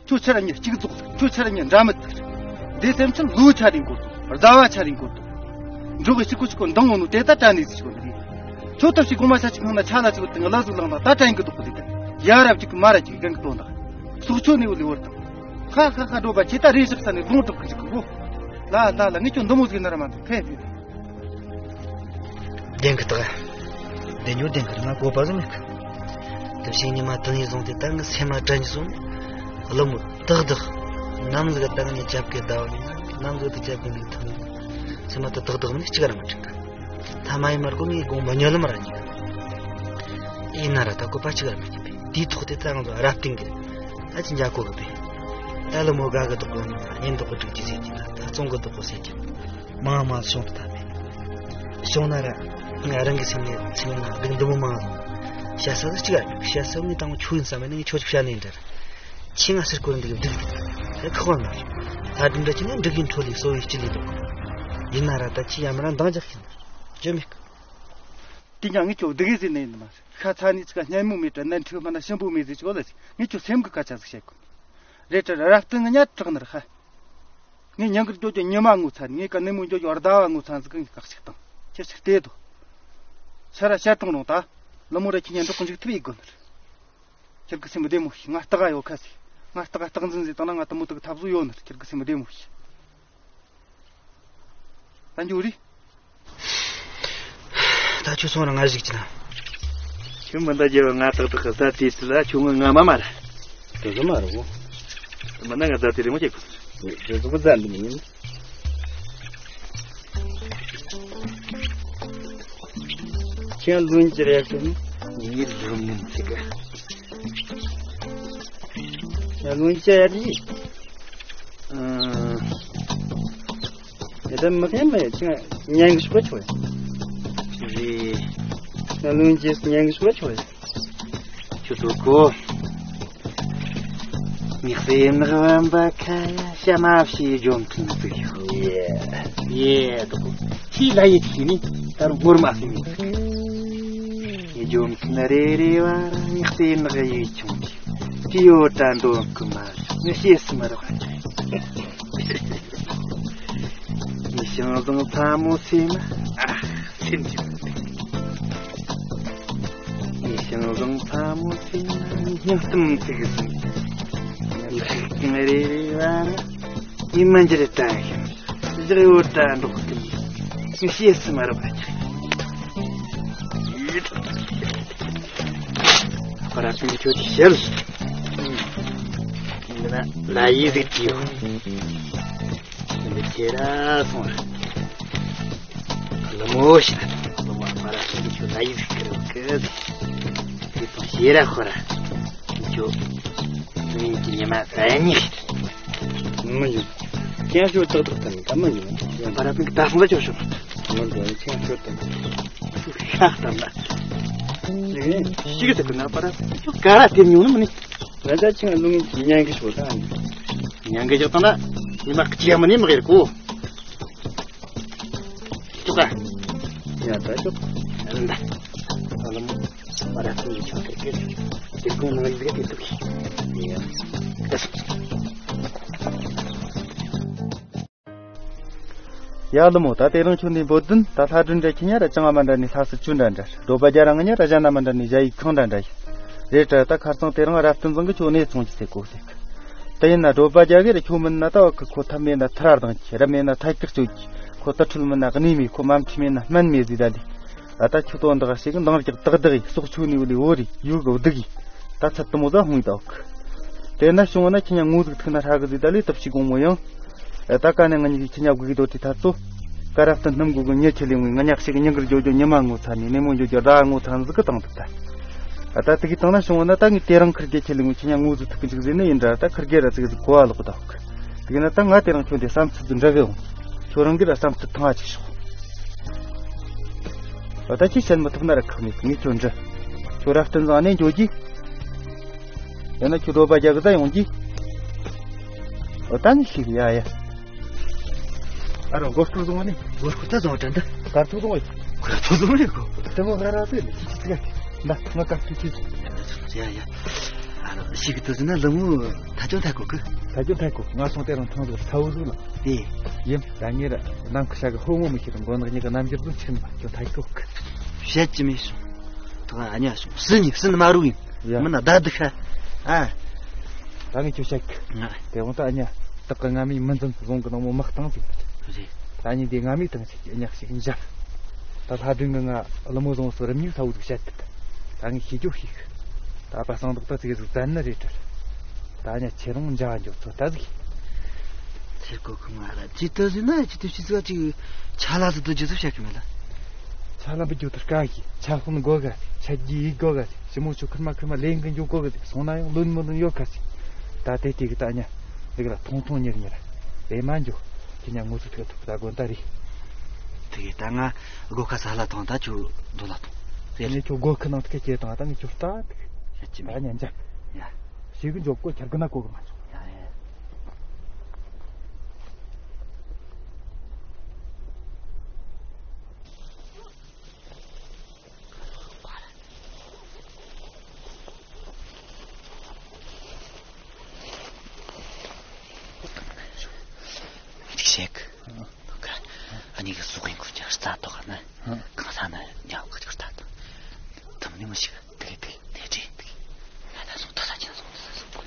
ཁྱོད་ཆ་ར་ཉིད་གཅིག་རྫོགས། ཁྱོད་ཆ་ར་ཉིད་འདྲ་མི་ཐུག་འདི་སེམས་ཅན་ལུས་ཆ་རིང་གོ་ཏོ། རྫ་བ་ཆ་རིང་གོ་ཏོ། འགྲོ་གི་གཅིག་གོ་གཅིག་གོ་འདང་ངོ་ནོ་དེ་ད་དྲ་ནས་ཟིག་གོ་ནི་རེད། ཁྱོད་ད་ཞིག་གོང་མ་ཤ་ཅིག་ཁང་ན་ཆ་ལ་ཅིག་བུད་དང་ལ་ཟུག་ལངས་ན་ད་དྲན་གི་འདུག་གི་དེ། ཡ་རབས་ཅིག་གི་མ་ར་ཅིག་གི་གན་གི་དོན་དག་སོག་ཆོད་ནས་བུད་ལས་བར་དང་། ཧ་ཧ་ཧ། འགྲོ་པ་ཁྱེད་ད་རེ་ཞིག་ས་ནས་རྫོང་གྲོགས་གི་ཅིག་གི་གོ། ལ་ལ་ལ། ངས་ཁྱོད་འདི་མོ་ཟིག་ན་ར་མ་འདུག་ཁེ་ཟིག་བདེན་གི་ད། བདེན་ཉོ་བདེན་གི་ར། ང་གོ་པ་ཟིག་མེད་གི། དེ་བཞིན་ཉི་མ་དུང་ཡིན་བཟུང་དེ་ད་ངི་སེམས་མ་དྲན་སོང་། གླུ་མོ་ཏག་ཏག་ནམ་ཟིག་ད་ངས་ཅབ་གི་ཟླ་བ་ནི་ནམ་ཟིག་ད་ཅབ་གི་ནི་ཐང་། སེམས་མ་ད་ཏག་ཏག་མིན་གཅིག་ར་མ་དྲན་གི། ཐ་མ་ཡིན་མར་གོ་ངས་དགོངས་པ་ཉོ་ལམ་ར་ཉོ། ཡིན་ན་ར་ད་གོ་པ་གཅིག་ར་མ་ཉོ་པས། དེའི་ཐོག་དེ་ད་ང་ཚོ་རབ་བརྟན་གི་ད་ཅི་འཇའ་གོ་གི་པས། ད་གླུ་མོ་དགའ་གི་འདུག་གོ་ནི་ཉན་འདུག་གི་འགྲིག་གི་ཟེར་གྱི་ན། ད་བཙོང་གི་འདུག་གོ་ཟེར་གྱི་ན། མང་མང་བྱུང་དུ་ཐ་མེད། བྱུང་ན་ར་ང་རང་གི་སེམས་ནས་སེམས་ནང་སྡུག་འདི་མོ་མང་བྱུང་། བཤད་ས་ཟིག་གཅིག་ཨ་ནི་བཤད་ས་ངས་དང་ཁྱོད་ཡིན་བསམ་ནས་ངས་ཁྱོད་ཅིག་བཤད་ནས་འདྲ། ཁྱེད་ང་ཟེར་གོ་འདུག་འདུག་འདུག་ཁག་པ་མ་རེད། ལྷ་སྒྲུང་འདྲ་ཁྱེད་ནས་འབྲུག་གི་འཕྲོ་ལས་གསོ་བའི་སྤྱི་ལས་འདུག་ཡིན་ན་ར་ད་ཁྱེད་ཡ་མ་ར་འདང་རྒྱག་ཤེས་ན་རྒྱུ་མེད་གི། དེ་ཀྱང་ངས་ཁྱོད་སྡུག་གི་ཟེར་ནས་ཡིན་ནི་མ་རེད། ཤ་ཚ་ནས་ཅིག་སྙན་མོ་མེད་དྲ་ནན་ཁྲིག་མ་ན་ཞིམ་པོ་མེད་ཟེར་ཆོག་ལ་ཟེར། ངས་ཁྱོད་སེམས་གི་སྐད་ཆ་ཟིག་བཤད་གོ་ནི་རེད་དྲ། རབ་བརྟན་ངི་ཉལ་དྲག་ནི་ར་ཧ། ངས་ཉིན་དཀར་ཇོ་ཇོ་ཉི་མ་ངོ་ཚ་ནི། ངས་ཀ་ནེ་མོ་ཇོ་ཇོ་ཟླ་བ་ངོ་ཚ་ཟིག་གི་ངས་བཀག་ཞིག་བཏང་། ཁྱེད་ཕྱིར་བལྟས་དོ། ཤ་ར་ཤ་གྲོང་རོང་ད། གླུ་མོ་ར་ཁྱེད་ཉན་འགྲོགས་གི་འཇུག་ཐུབ་ཡི་དགོ་ནི་རེད། ཁྱེད་ཀྱི་སེམས་བདེ་མོ་ཞིག་ང་ལྟ་ག་ཡོད་ཁ་ཟིག་ང་ལྟ་ག་རྟག་འཛིན་ཟིག་བཏང་ན་ང་དུ་མོ་དུ་གི་ཐབས་བཟོ་ཡོད་ནི་རེད། ཁྱེད་ཀྱི་སེམས་བདེ་མོ་ཞིག་ད་འགྱོ་རེ། ད་ཁྱོད་སོང་ར་ང་ཞིག་ཅི་ན། ཁྱོད་མི་འདའ་རྒྱལ་བ་ང་ཏག་ཏག་གི་ཟ་དུས་ཚོད་ལ་ཁྱོད་ངི་ང་མ་མ་ར། དེ་གི་མ་རེད་བོ། མི་འདའ་ང་ཟ་དུས་རེ་མོ་ཅིག་དེ་ཟུག་ཟ་འདི་མི་ཡིན། ཁྱེད་ལོན་ཅི་རེད་ཟེར་ན། ངའི་ལོན་ངན་ཅིག་ག་ཡ་ལོན་ཅི་ཡ་རེད། ཨ། ཡ་ད་མི་ཁན་མ་ཡ་ཅི་ང་ཉན་གི་ཤོག་ཆོག་ཡ། རེད། ང་ལོན་ཅི་ཉན་གི་ཤོག་ཆོག་ཡ། ཁྱོད་ཚོ་གོ། ངའི་སེམས་ནག་བམ་པ་ཁ་ཡ་ཤ་མ་བྱས་ཇོ་མཐུན་ཟིག་ཡོད། ཡེ། ཡེ་དོ། ཁྱི་ལ་ཡེ་ཁྱི་ནི་ད་རུང་ངོར་མ་སེམས་ཡིན་ཟིག་ངའི་ཇོ་མཐུན་རེ་རེ་བ་ར་ངའི་སེམས་ནག་ཡེ་ཆུང་གི། ཅི་ཡོད་དྲ་འདོན་གི་མ་རེད། ངས་ཤེས་སུ་མ་རོགས། ངའི་ཞང་བཟང་ཕ་མོ་སེམས་ཨ་སེམས་ཀྱི། ངའི་ཞང་བཟང་ཕ་མོ་སེམས་ཨ་སྙིང་གཏམ་ཚིག་གི་སེམས། ངའི་ཤིག་ཀྱང་རེ་རེ་བ་ངའི་མ་འཇིར་ལྟ་ཞིང་བཞག་ཡོད་དྲ་འགྲོགས་ཀྱི་ངས་ཤེས་སུ་མ་རོགས། ཁོ་ར་ཕན་ཁྱོད་ཀྱི་ཞལ། འདི་ན་ལ་ཡི་ཟིག་གི་ཡོད། འདི་ཁྱེད་ར་སོང་ར། ལ་མོ་ཤི་ན་ལ་མོ་ཁོ་ར་ཕན་ཁྱོད་ལ་ཡི་ཟིག་གི་རོགས་གི། དེ་དང་ཤེས་ར་ཁོ་ར་ཁྱོད་ངའི་ཉི་མ་ཟ་ཉི་མི་ཡིན། ཁྱེད་ཁྱོད་ཏག་ཏག་ཐན་ད་མི་ཡིན། ཡང་པ་ར་ཕན་ད་སོང་ད་ཅོ་ཤོག་མི་འགྲོ་ཁྱེད་ཁྱོད་ཏག་ཤ་ལྟ་ན། ཤིག་ཏུ་ཀུན་པར་ཁྱོད་ག་ར་དེ་ཉུང་ནི་མིན། ང་ད་ཅི་ང་ལུང་ཉན་གི་ཤོག་ད། ཉན་གི་ཤོག་ད་ན་ཉི་མ་གཅིག་མ་ནི་མ་གིར་གོ། ཅོག་ག་ཡ་ད་ཅོག་ད་ལམ་པ་ར་ཚུན་ཆོག་གི་གི་དེ་གོ་ནང་ལ་གི་དུ་གི་ཡ། ཡ་ལི་མོ། ད་དེ་རིང་ཁྱོད་འདི་འབོད་དོན་ད་ལྷ་སྒྲུང་འདྲ་ཁྱི་ཉ་ར་ཅང་ཨ་མ་འདྲ་ནི་ལྷ་སི་ཅུ་འདྲ་འདྲ། རྡོ་པ་རྒྱ་ར་ང་ཉ་ར་གཞན་ན་མ་འདྲ་ནི་གཞན་ཡིག་ཁང་འདྲ་འདྲ་ཡིན། རེད་དྲ་ད་ཁར་སང་དེ་རིང་རབ་བརྟན་ཚང་གི་ཁྱོད་གནས་ཚོང་གི་ཟེར་གོ་ཟེར་གི། དེ་ཡིན་ན་རྡོ་པ་རྒྱ་གི་ར་ཁྱོད་མིན་ན་ད་བ་གི་ཁོ་ཐབས་མེད་ན་ཐར་ར་དང་གི་ར་མེད་ན་ཐད་ཀར་གཅོད་གི། ཁོ་ད་འཕྲུལ་མིན་ན་གནས་མེད། ཁོ་མ་འཕྲུལ་མེད་ན་སྨན་མེད་ཟེར་ད་ལི། ཨ་ད་ཁྱོད་དོན་དག་ཞིག་འདང་རྒྱག་ཏག་ཏག་ཡིན། སྲོག་ཆུ་ནས་བུ་ལི་བོ་རི་ཡུག་གི་བདུག་ཡིན། ད་ཚད་དུ་མོ་ཟ་ཧུང་ཡི་ད་བ་གི། དེ་ན་བྱུང་བ་ན་ཁྱི་ཉ་ངོ་ཟིག་ཐུག་ན་ཧྲ་གི་ཟིག་ད་ལི་དུ་ཕྱི་གོང་མོ་ཡང་། ཨེ་ད་ཀ་ནས་ང་གཉིས་ཀྱི་ཁྱི་ཉ་དགུ་གི་དོ་དེ་ཐ་ཚོ། ཀ་ར་སྟན་སྣུམ་གུ་གི་ཉི་ཁྱི་ལིང་བའི་ང་ཉག་ཞིག་ཉིན་གི་ཇོ་ཇོ་ཉི་མ་ངོ་ཚ་ནས་ནེ་མོ་ཇོ་ཇོ་ར་ངོ་ཚ་ཟིག་གི་བཏང་དུ་ད། ཨ་ད་དེ་གི་བཏང་ན་བྱུང་བ་ན་ད་ངས་དེ་རིང་ཁིར་གི་ཁྱི་ལིང་བའི་ཁྱི་ཉ་ངོ་ཟིག་ཐུག་གི་འཇུག་ཟིག་ནི་ཡིན་འདྲ། ད་ཁིར་གི་ར་ཚིག་ཟིག་གོ་བ་ལོག་གི་ད་བ་གི། དེ་གི་ན་ད་ང་དེ་རིང་ཁྱོད་འདི་བསམ་ཚུལ་ཟིག་འདྲ་གི་ཡོང་། ཁྱོད་རང་གི་ར་བསམ་ཚུལ་ཐང་ཨ་ཅིག་ཤོག་ཨ་ད་ཁྱི་བཤད་མི་ཐུབ་ན་ར་ཁག་མེད། ངས་ཁྱོད་འདྲི། ཁྱོད་ར་སྟན་བཟང་ནས་འགྱོ་རྒྱུ། ཡང་ན་ཁྱོད་རྡོ་པ་རྒྱ་གི་ད་ཡོང་རྒྱུ། ཨོ་ད་ནི་ཤེས་གི་ཡ་ཡ། ཨ་རོ་མགོ་སྐོར་བཟུང་བ་ནི། མགོ་སྐོར་ད་བཟུང་བ་དྲན་ད། དཀར་ཐོག་བཟུང་བ་ཡིན། དཀར་ཐོག་བཟུང་བ་ཡིན་གོ། དེ་མོ་ར་ར་ཟེར་ནི་ཁྱི་ཁྱི་ཟིག་ཡ། ད་ང་དཀར་ཐོག་ཁྱི། ཡ་ཡ། ཨ་རོ་ཤིག་གི་དུ་ཟེར་ན་ལི་མོ་ཐ་ཅོ་ཐ་གོ་གི། ཐ་ཅོ་ཐ་གོ། ང་སོང་དེ་རིང་ཐང་ཟིག་ཚ་བོ་ཟིག་ལ། དེ། ཡིན། ད་ངེད་ར་ནམ་ཁ་ཤ་གི་ཧོ་ངོ་མི་ཤེས་རུང་མགོ་ནག་ཉི་གི་རྣམ་འགྱུར་ཟིག་ཆེན་པ་ཁྱོད་ཐ་གོ་གི། བཤད་ཀྱི་མེད་སོང་། ད་ཨ་ཉ་སོང་། སུན་ནི་སུན་མ་རུ་ཡིན། ཡ། མིན་ན་ད་འདི་ཁ། ཨ། ད་ངས་ཁྱོད་བཤད་གི། ང་། དེ་དབང་ད་ཨ་ཉ་དག་གི་ང་མི་མི་འཛིན་བཟུང་གི་ནང་མོ་དམག་བཏང་ཟིག་རེད། ད་ཨ་ཉི་དེ་ང་མི་བཏང་ཟིག་ཨ་ཉག་ཞིག་འཇབ། ད་ལྷ་སྒྲོན་གི་ང་ཀླུ་མོ་བཟུང་སོ་རིམ་གཉིས་ས་བོ་ཟིག་བཤད་དུ། ད་ངས་ཤེས་རྒྱུ་ཤེས་གི། ད་པ་སང་དག་ད་ཙིག་ཟིག་བཙན་ནི་རེད་དྲ། ད་ཨ་ཉ་ཁྱེད་རང་འཇའ་འཇོག་ཚོ་ད་ཟིག། ཚེ་སྐོར་གི་མ་ར་ཅི་ལྟ་ཟིན་ན་ཅི་ལྟ་ཤི་ཟིག་ཅིག་ཆ་ལ་ཟིག་ཏུ་རྒྱུ་ཟིག་བཤད་གི་མེད་ལ། ཆ་ལམ་པའི་རྒྱུ་དུ་དཀའ་གི། ཆ་ཤོན་དགོ་ག་ཟེ། ཆ་རྒྱུས་ཡིག་དགོ་ག་ཟེ། ཞི་མོ་ཆུ་ཁུར་མ་ཁུར་མ་ལེན་གི་འཇུག་དགོ་གི་ཟེ། སོང་ན་ཡང་ལོན་མི་ལོན་ཡོད་ག་ཟེ། ད་དེ་དེ་གི་ད་ཉ་ལིག་ལ་ཐོང་ཐོང་ཉེར་ཉེར་ལེ་མ་འཇུག་ཁྱི་ཉ་ངོ་ཚུ་ཐུག་ཐུག་ད་དགོན་ད་རེད། དེ་གི་ད་ང་སྒོ་ཁ་ས་ལ་ཐོང་ད་ཆུ་རྡོ་ལ་ཐོང་། དེ་ངས་ཁྱོད་སྒོ་ཁ་ནང་དུ་ཁ་སྐྱེས་དང་ད་ངས་ཁྱོད་ལྟ་དེ་གི་ད་ཉ་འཇག་ཡ། ཞིག་གི་འཇོག་གོ་ཁྱར་གི་ན་གོ་གི་མ་ཆོག་ཡ་ཡ། མི་ཤེས་གི། ཨ་ནི་གི་སུ་གིན་ཁུ་ཅག་རྩ་ཏོག་ན་གང་ས་ན་ཉའོ་གི་ཅག་རྩ་ཏོག་དམ་ནི་མི་ཤེས་གི། དེ་དེ་དེ་དེ་དེ། ད་ད་སོང་ད་ད་ཅི་ན་སོང་ད་སོང་།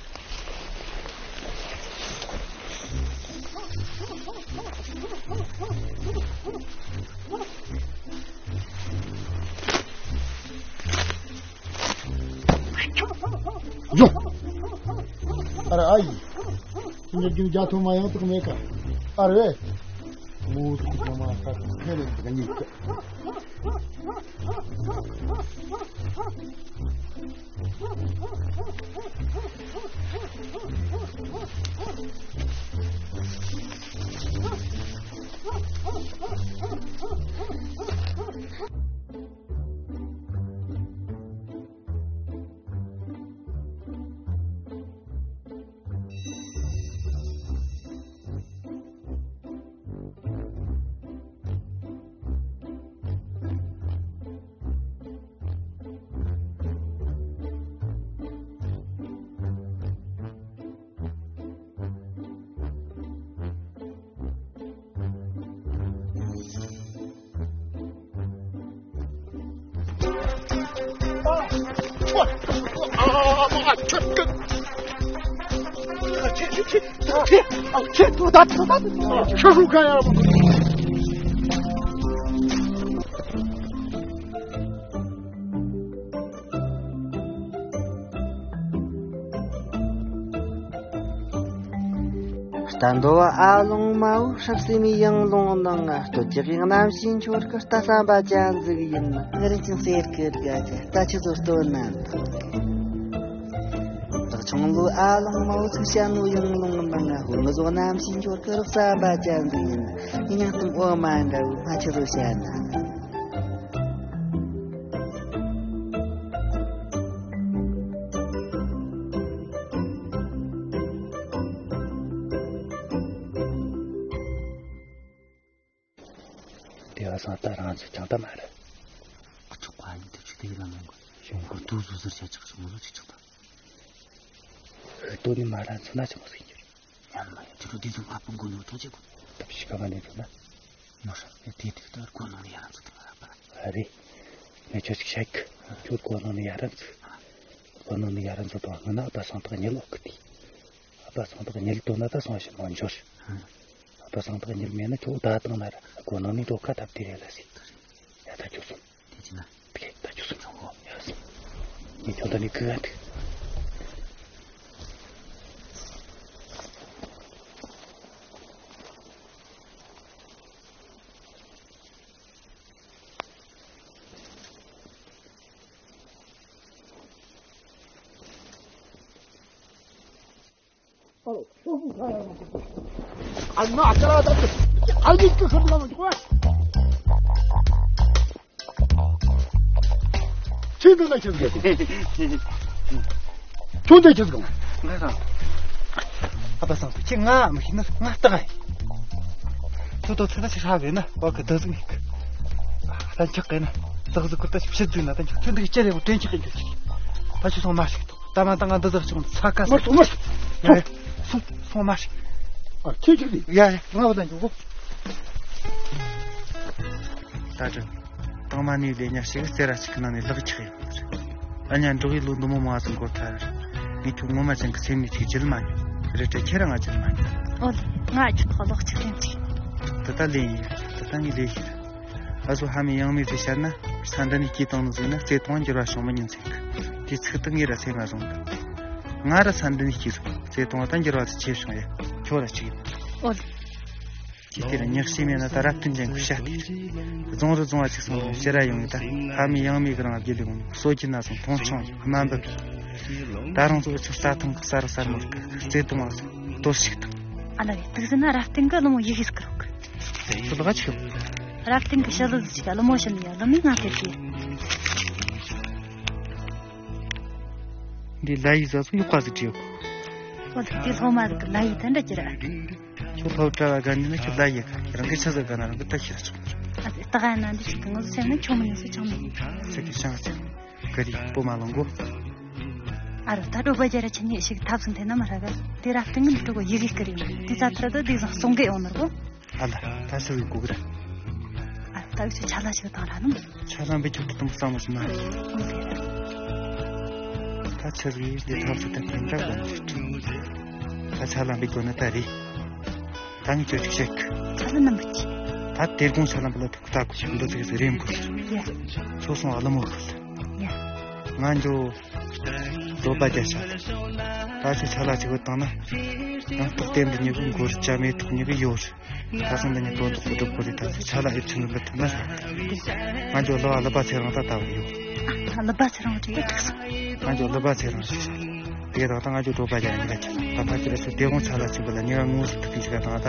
ཡོ། ཨ་ར་ཨ་ཡི། ཉེར་རྒྱུ་རྒྱ་ཐོ་མ་ཡང་དག་མེད་ཀ། ཨ་རེ། མོ་ཐུག་མ་མ་ཁ་ཁེ་རེ་དག་ཉིད་ཀ། རྟ་འདོ་བ་ཨ་ལོང་མའོ། ཧྲབ་སེ་མི་ཡང་ལོང་ནང་ང་སྟོད་ཀྱི་གཡང་རྣམ་ཤེས་འཁྱོར་གི། རྟ་བསམ་པ་ཅན་ཟིག་ཡིན་ན་ང་རིན་ཅིང་ཟེར་གི་དགའ་གི། རྟ་ཆུ་ཚོད་སྟོན་ན་འདུག་བདག་ཆུང་ལོ་ཨ་ལོང་མའོ། ཚིག་བཤད་ནོ་ཡང་ལོང་ནང་ང་ཧུ་ངི་ཟོ་རྣམ་ཤེས་འཁྱོར་གི། རོགས་བསམ་པ་ཅན་ཟིག་ཡིན་ན་ངི་ཉང་གཏམ་འོ་མ་འདྲ་བོ་ང་ཆུ་ཚོད་བཤད་ན། དེ་བ་སང་ད་རང་ཚོ་ཅང་ད་མ་རེད། ཨ་ཅོ་ཁ་ཡིན་དུ་ཆུ་དེ་ལ་མེད་གོ། ཞུང་གོ་དུ་ཟུ་ཟུར་བྱ་ཆག་ཞུང་ཟུ་ཆི་ཆག་ད། ཧི་ཏོ་ནི་མ་ར་ཚོ་ན་ཆི་མོ་སེ་འགྱུར། ཡང་མ་ཡང་ཅི་རུ་དེ་ཚོ་ང་པོ་མགོ་ནོ་ཐོ་ཆེ་གོ། ད་ཕྱི་ཁ་མ་ནས་ཚོ་ན། མོ་ཧྲ་དེ་དེ་ལྟར་གོ་ནོ་ནི་ཡ་ར་ཚོ་དང་ར་པ། ཨ་རེ། ངས་ཁྱོད་ཅིག་བཤད་གི། ཁྱོད་གོ་ནོ་ནི་ཡ་ར་ཚོ། གོ་ནོ་ནི་ཡ་ར་ཚོ་དང་ང་ན་ད་སང་ཐག་ཉེ་ལོག་གི་དེ། ཨ་ཕ་སང་དག་ཉིལ་དོ་ན་ད་སང་ཞིག་མ་འབྱོར། ཨ་ཕ་སང་དག་ཉིལ་མེད་ན་ཁྱོད་ད་དང་ན་ར་གོ་ནང་ནས་འགྲོ་ཁ་ཐབས་དེ་རེད་ལ་ཟེར། ཡ་ད་ཁྱོད་སོང་། དེ་ཅི་ན། དེ་ད་ཁྱོད་སོང་ཆོག་གོ། ཡ་སོང་། ངས་ཁྱོད་ད་ནི་གི་ག་འདུག་ཁྱོད་འདི་ན་ཁྱོད་འདི། ཁྱོད་འདི་ཁྱོད་གང་། ང་རང་། ཨ་ཕ་སང་ཁྱེད་ང་མི་ཤེས་ན་ང་ལྟ་ག་ཡིན། ཁྱོད་དོ་ཚེ་ན་ཞིག་ཧྲ་གི་ན་བ་གི་འདི་ཟིག་ཡིན་གི། ད་འཁྱག་གི་ན་ཟག་ཟིག་གི་ད་ཕྱི་ཟིག་ན་ད་འཁྱག་ཁྱོད་འདི་གི་ལྕེ་རེ་བོ་དྲན་འཁྱག་གི་འགྱོ་ཅིག་ད་ཁྱོད་སོང་མ་ཞིག་ཐོག་ད་མ་ད་ང་འདི་ཟག་ཆུང་ཚ་ཁ་ས། མར་སོང་མར་སོང་། ཡ་ཡ་སོང་སོང་མ་ཞིག་ཨ་ཁྱེད་ཅིག་རེད། ཡ་ཡ་ང་བ་ད་འགྱོ་གོ། ད་དྲན། དང་མ་ནི་ལས་ཉག་ཞིག་གི་རྩེ་ར་ཅིག་གི་ནང་ནས་ལག་ཆགས་ཡོང་བ་རེད། ཨ་ཉ་འགྲོ་བའི་ལོ་འདི་མོ་མང་ཙམ་འགོར་ཐལ། ངས་ཁྱོད་ངོ་མ་ཅན་གི་སེམས་ནས་ཅིག་བརྗེད་མ་མྱོང་། རེད་དྲ་ཁྱེད་རང་ང་བརྗེད་མ་མྱོང་། ཨོ་ལེ། ང་ཨ་ཁྱོད་ཐོག་ལོག་ཅིག་ལེན་ཅིག་དེ་ད་ལེན་ཡིན། དེ་ད་ངས་ལེན་ཤེས། ཨ་ཟོ་ཧ་མི་ཡང་མི་ཟེར་བཤད་ན། ས་འདི་ནས་སྐྱེས་བཏང་ནི་ཟིག་ན་བརྩེ་དུང་འགྱུར་བ་བྱུང་མི་ཉན་ཟེར་གི། དེ་ཚིག་དེ་ངས་ར་སེམས་ལ་བཟུང་འདུག་ང་ར་ས་འདི་ནས་སྐྱེས་སོང་། བརྩེ་དུང་ད་འགྱུར་བ་དེ་ཆེ་བྱུང་ཡ། ཁྱོད་ར་ཅིག་ཡིན། ཨོ་ལེ། ཁྱེད་དེ་ར་ཉག་ཤེས་མེད་ན་ད་རབ་བརྟན་ཅན་གི་བཤད་དེ། རྫོང་རུ་རྫོང་བ་ཅིག་སོང་རུང་ཕྱིར་ར་ཡོང་ཡོད་ད། ཧ་མི་ཡང་མི་གི་རང་བརྒྱུད་ལས་འོང་། སྲོལ་རྒྱུན་ན་སོང་མཐོང་ཆུང་ཡོད། དམའ་འབེབས་རེད། ད་རང་ཚོ་འུ་ཆོ་རྩྭ་ཐང་གི་ས་རུ་ས་མོ་གི་བརྩེ་དུང་བ་སོང་གཏོར་བཤིག་དང་། ཨ་ལ་རེད། དུག་ཟིན་ན་རབ་བརྟན་གི་ཀླུ་མོ་ཡི་གེ་སྐུར་རོགས། ཁྱོད་ལ་ཆི། རབ་བརྟན་གི་ཞི་ལུ་ཟིག་ཀླུ་མོ་བྱིན་ཡ་ཀླུ་མོས་ང་ཐེབས་གི། འདི་ལ་ཡི་ཟ་སོ་ཡོད་པ་ཟིག་བྲིས་ཡོད། ཨོ་ལེ། དེ་སློབ་མ་ཟིག་གི་ལ་ཡི་དེ་འདྲ་གྱུར་ར། ཁྱོད་སློབ་གྲྭ་བ་དགའ་ནི་ན་ཁྱོད་ལ་ཡི་ག་རང་གི་ཆི་ཟིག་དགའ་ན་རང་གི་ད་ཤེས་ར་ཆོག་ཨ་ཙི་ད་ག་ན་འདི་ཅིག་གི་ངོ་སེམས་ནི་ཆུང་མི་ཡིན་ཟེར་ཆུང་མི་ཡིན། ས་ཀི་ཤང་ཅིག་ག་རི་པོ་མ་ལོང་གོ་ཨ་རོ་ད་འགྲོ་བ་རྒྱ་ར་ཆེན་ཡེ་ཞིག་ཐབས་སུ་འཐེན་ན་མ་ར་ག་དེ་ར་སྟེང་གི་འགྲོ་གོ་ཡི་གེ་སྐུར་ཡོང་དེ་ཙ་ཐར་དུ་དེ་བཟང་གསུང་གི་ཡོང་ནོར་གོ་ཨ་ལ་ད་ཤི་བའི་གོ་གི་ར། ཨ་ད་ཆ་ལ་ཞིག་དང་ར་ནམ། ཆ་ལམ་པའི་ཁྱོད་ཀྱི་དུམ་བསམ་བློ་ཞིག་མ། ཨོ་ཟེར། ད་ཆ་ལི་འདི་ཐབས་སུ་ད་དེ་འདྲ་གོ་ནི་རེད། ད་ཆ་ལམ་པའི་གོ་ནི་ད་རེད། ད་ངས་ཁྱོད་ཅིག་བཤད་གི་ཆ་ལ་ནམ་པ་ཅི། ད་དེ་དགོང་ཆ་ལམ་པ་ལ་ཐུག་ད་གོ་ཞིག་འདི་ཟིག་ཟིག་རེམ་གོ་ཡ། སོ་སོང་བ་ལ་མོ་ཤོད། ཡ། ང་འགྱོ། བཟོད་པ་རྒྱ་ཤ། ད་ཆ་ཆ་ལ་ཅིག་བུད་བཏང་ན། ང་སྟོག་སྟེ་འདི་ཉི་གི་མགོ་རུ་ཅ་མེ་ཐོག་ཉི་གི་ཡོ་རུ། ཁ་སང་འདི་ནས་དོན་དག་པོ་སྒྲུབ་དགོས་རེད། ད་ཆ་ལ་ཨེ་ཆུང་གི་འབུད་ཐུབ་ན་ཤ། ང་ཚོ་ལ་བ་ལི་པ་ཚེ་རིང་ད་ལྟ་བུ་ཡོད། ཨ་ལི་པ་ཚེ་རིང་ཅིག་ཡོད་ཐུག་སོང་། ང་ཚོ་ལི་པ་ཚེ་རིང་ཞིག་ཤ། དེ་དང་ད་ང་ཚོ་སྒྲོག་པ་རྒྱག་ཡིན་ལ་ཁྱེར་ད་ཕ་ཁྱེར་སུ་དེ་དགོང་ཆ་ལ་ཅིག་བུད་ལ་ཉི་ག་ངོ་ཟིག་ཐུག་གི་འཇིག་ག་དང་ད།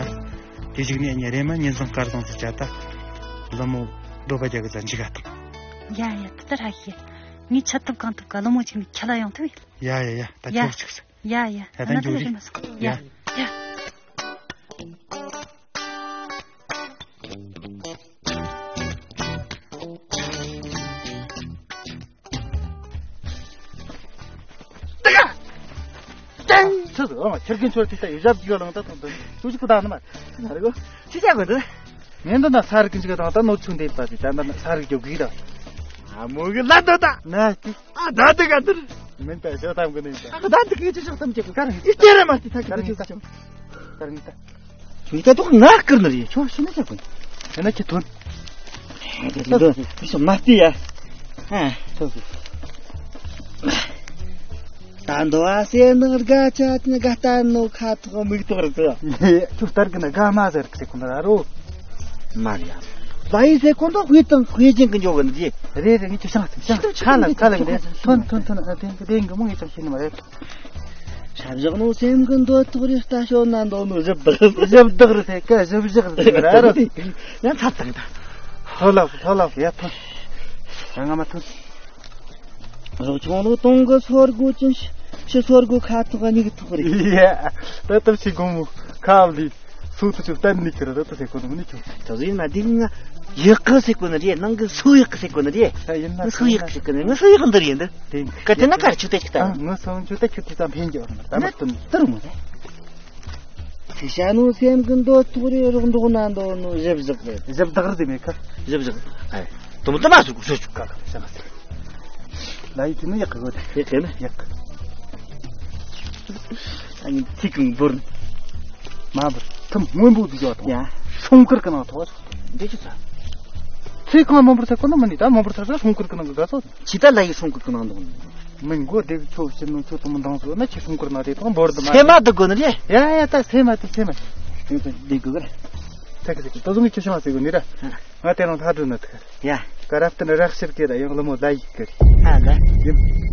དེ་ཞིག་ནས་ཉེ་རེ་མ་ཉིན་བཟང་སྐར་བཟང་ཟིག་བྱ་ད། ལི་མོ་སྒྲོག་པ་རྒྱག་གི་ཟ་འཇིག་ག་དང་། ཡ་ཡ་ད་ད་ར་ཤེས། ངས་ཆ་ཐུབ་གང་ཐུབ་ག་ལི་མོ་ཅིག་ནས་ཁྱེར་ལ་ཡོང་ཐུབ་ཡིན། ཡ་ཡ་ཡ་ད་ཡ། ཁྱོད་ཅིག་ཟ། ཡ་ཡ། ཡ་ད་ཨ་ན་འགྱོ་ད་རེ། རེ་མ་སོང་། ཡ། ཡ། ཡ། ཏག་ཏག་ཆི་ཟིག་ཨ་མ་ཁྱེར་གིན་ཆོར་ཏི་ཏ་ཡི་ཞབས་ཀྱི་ལང་ཏ་ཏང་ཏང་ཏུ་ཅིག་ཏུ་ད་ནི་མ་ན་རེ་གོ། ཅི་བྱ་དགོས་འདི། ངས་འདི་ན་ས་རིག་གི་འཇིག་དང་ད་ནོར་ཆུང་འདེབས་པ་དེ་ད་ན་ས་རིག་རྒྱོ་གི་ད། ཨ་མོ་གི་ལ་ད་ད། ན་ཏི། ཨ་ད་ད་ག་ད། མིན་ད་ཞོ་ཏམ་གི་ནི་ད། ཨ་ད་ད་གི་ཅི་ཞོ་ཏམ་ཅི་གི་ག་རང་ཅི་ཏེ་ར་མ་ཏི་ད་ག་རང་ཅི་ད། ག་རང་ད། ཁྱོད་ད་ཐོག་ང་བསྐུར་ནི་རེད། ཁྱོད་ཤི་ན་ཆ་གོ། ཡ་ན་ཁྱི་ཐོན། ད་ད་ད་ཤོ་མ་ཏི་ཡ། ཨ། ཐོན་གི། ད་འདོ་ཨ་སེ་ནག་དགའ་ཆ་ཏི་ན་དགའ་ལྟ་ནོ་ཁ་ཐོག་མིག་ཐོག་རེད་དོ། ཁྱོད་ལྟར་གི་ན་དགའ་མ་ཟེར་གི་ཟེར་ཁོ་ན་ར་རོ། མ་རེད་ཡ། ལ་ཡི་ཟེར་ཁོ་ན་དཔེ་དང་དཔེ་ཅན་གི་འཇོག་གི་འདི། རེད་རེད། ངས་ཁྱོད་ཤང་ཤང་ཁ་ལ་ཁ་ལ་གི་རེད། ཐོན་ཐོན་ཐོན། ཨ་དེ་གི་དེ་གི་མོ་ངས་ཅང་ཤེས་ནི་མ་རེད། ཤ་བཞག་ནོ་སེམས་གི་འདོད་ཐོག་རེ་ལྟ་ཞོ་ན་འདོད་ནོ་ཞིབ་བདག་ཞིབ་བདག་རེད་ཟེར་གི་ཞིབ་བཞག་རེད་ཟེར་གི་ར་རོ། ཡང་ཚ་ཚང་ད། ཧོ་ལ་ཧོ་ལ་ཡ་ཐོན། ང་མ་ཐོན། རོགས་ཆུང་ལོ་དུང་གི་སོར་གོ་ཅན་ཤི་སོར་གོ་ཁ་ཐོག་གཉིས་ཐོག་རེད། ཡ། ད་ལྟ་ཕྱི་དགོང་མོ་ཁ་བ་ལི་སུ་ཐུ་ཆུ་བསྟན་ནི་ཁྱེར་ད་ད་ཟེར་གོ་ནི་མི་ནི་ཁྱོད། ད་ཟིན་ན་འདི་ང་ཡག་གི་ཟེར་གོ་ནི་རེད། ནང་གི་སུ་ཡག་གི་ཟེར་གོ་ནི་རེད། ཡིན་ན་ང་སུ་ཡག་གི་ཟེར་གོ་ནི། ང་སུ་ཡག་གི་འདི་རེད་འདི། དེ་ག་དེ་ན་གར་ཆུ་ཏེ་ཆུ་ཏེ། ཨ་ངོ་སོང་ཆུ་ཏེ་ཁྱོད་དེ་ཙམ་ཕན་གྱི་འོར་མ་ད་མ་སྟོན་ཏུར་མོ་རེད། ཚེ་ཤ་ནོ་སེམས་ཀྱི་འདོད་ཐོག་རེ་རོགས་འདོགས་ན་འདོད་ནོ་ཞིབ་བཞག་རེད། ཞིབ་བདག་རེད་དེ་མེད་ཁ། ཞིབ་བཞག་ཨེ། དུམ་དུམ་མ་སུ་གུ་སུ་ཆུ་ཀ་ཀ་ཤ་ན་སེ། ལ་ཡི་དེ་ནི་ཡག་གི་གོ་དེ་ཡག་གི་ནི་ཡག་གི། ཨ་ནི་ཚིག་གང་འབུར། མ་འབུར་ཐུམ་སྔོན་པོ་འདི་ཡོད་དང་། ཡ། སྲུང་སྐུར་གི་ནང་ཐོག་འདི་ཅི་ཚ། ཚིག་གང་མ་འབུར་ཚེ་ཁོ་ན་མ་ནི་ད་མ་འབུར་ཚ་ས་སྲུང་སྐུར་གི་ནང་གི་དགའ་ཚོ། ཅི་ད་ལ་ཡི་སྲུང་སྐུར་གི་ནང་དུ། མི་མགོ་སྡེ་ཁྱོད་ཕྱིར་ནོ་ཁྱོད་དུ་མི་འདང་ཟོ་ན་ཁྱེད་སྲུང་སྐུར་ན་དེ་དང་འབོར་དུ་མ། སེ་མ་དུ་དགོ་ནི་རེད། ཡ་ཡ་ད་སེ་མ་དུ་སེ་མ། ཡང་དུ་ལྡིང་དགོས་གི་རེད། ཐད་ཀི་ཟེར་གི་ད་བཟུང་གི་ཁྱོད་ཤི་མ་ཟེར་གོ་ནི་ར། ང་དེ་རང་ལྷ་སྒྲོན་ན་ཐུག་གི་རེད། ཡ། ག་རབ་ཏུ་ནི་རག་ཕྱིར་གི་ར་ཡང་ལི་མོ་ལ་ཡིག་གི་རེད། ཨ་ལ། ཡིན།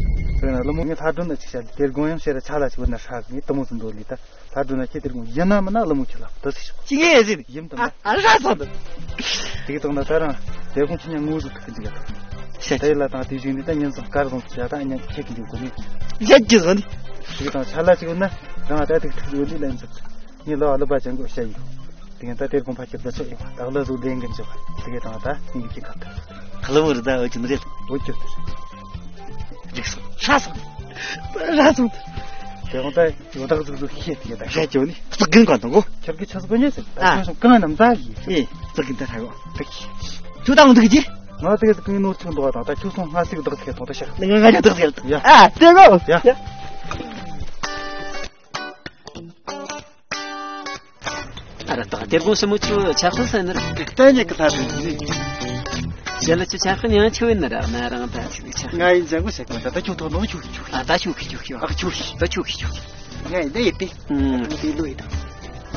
དེ་ན་ལི་མོ་ངས་ལྷ་སྒྲོན་ན་ཅིག་བཤད་ལི་དེར་དགོང་ཡང་ཕྱིར་ར་ཆ་ལ་ཅིག་བུད་ན་ཧྲ་གི་ངས་དུ་མོ་ཟིན་འགྲོ་ལི་ད། ལྷ་སྒྲོན་ན་ཁྱེད་དེར་དགོང་ཡིན་ན་མིན་ན་ལི་མོ་ཁྱེད་ལ་དུ་ཟིག་ཤོག་ཅི་ངས་ཟིན། ཡིན་དང་ཨ་ཨ་ར་ས་འདི། དེ་གི་དང་ན་ད་རང་དེར་དགོང་ཁྱེད་ཉ་ངོ་ཟིག་ཐུག་གི་འཇིག་ད། བཤད་ད་ཡི་ལ་དང་དེ་བཞིན་ནི་ད་ཉིན་བཟང་སྐར་བཟང་དུ་བྱ་ད་ཉ་ཁྱེད་ཀྱི་འཇུག་གོ་ནི། བཤད་ཀྱི་ཟོ་ནི། དེ་གི་དང་ཆ་ལ་ཅིག་ཡོད་ན་རང་ད་ཐུག་ཐུག་ཡོད་ནི་ལན་ཟིག་ངས་ལོ་ཨ་ལི་པ་ཅན་གོ་བཤད་ཡིན། དེ་ཡིན་ད་དེར་དགོང་ཕ་ཁྱེད་ད་ཆོག་ཡོད་ད་ལ་ཟུག་ལྡན་གི་འཇིག་དེ་གི་དང་ད་ངས་ཀྱི་ཁ་ཐུག་ཁ་ལ་མོ་རི་ད་འོ་ཅི་ནི་རེད། འོ་ཅི་ཟེར། འགྲིག་སོང་། ཧྲ་སོང་། ཧྲ་སོང་། དེ་ཡང་ད་ཡོ་ད་ག་ཟུག་ཟུག་ཤེས་དེ་ད་ཤ་ཅོ་ནི་ཙག་གིན་ག་དང་གོ་ཁྱེད་ཀྱི་ཆ་ཟུག་གོ་ཉེ་ཟེར་ད། ཨ་ཆོ་སོང་གང་ནམ་ཟ་ཡི་ཨེ་ཙག་གིན་ད་ཧྲ་གོ་ད་ཁྱེད་ད་འོང་འདུག་གི་ང་དེ་གི་གང་ནོར་ཆུང་འདུག་བ་དང་། ད་ཁྱོད་སོང་སྔ་ཚིག་བདག་ཚིག་ཐོག་ད་ཤག་ང་ང་ང་བདག་ཚིག་ཡ། ཨ་དེ་གོ། ཡ། ཡ། ཨ་ར་ད་དེ་དགོང་ཞི་མོ་ཆུ་ཆ་ཁུ་ས་ནར། གཏན་ཉེ་གི་ཐ་དུ་ནི། ཞལ་ལ་ཆུ་ཆ་ཁུ་ཉང་ཆུ་ཡིན་ན་ར་ན་རང་ད་ཆུ་ཆ། ང་ཡིན་ཅང་གོ་ཤག་མ་ད། ད་ཁྱོད་ཐོག་ནོ་ཁྱོད་ཁྱོད། ཨ་ད་ཁྱོད་ཁྱོད་ཁྱོད་ཁྱོད། ཨ་ཁྱོད་ཁྱོད། ད་ཁྱོད་ཁྱོད་ཁྱོད། ང་ཡིན་ད་ཡིན་པས། ཨུམ། ང་དེ་ལོས་ཡིན་ད།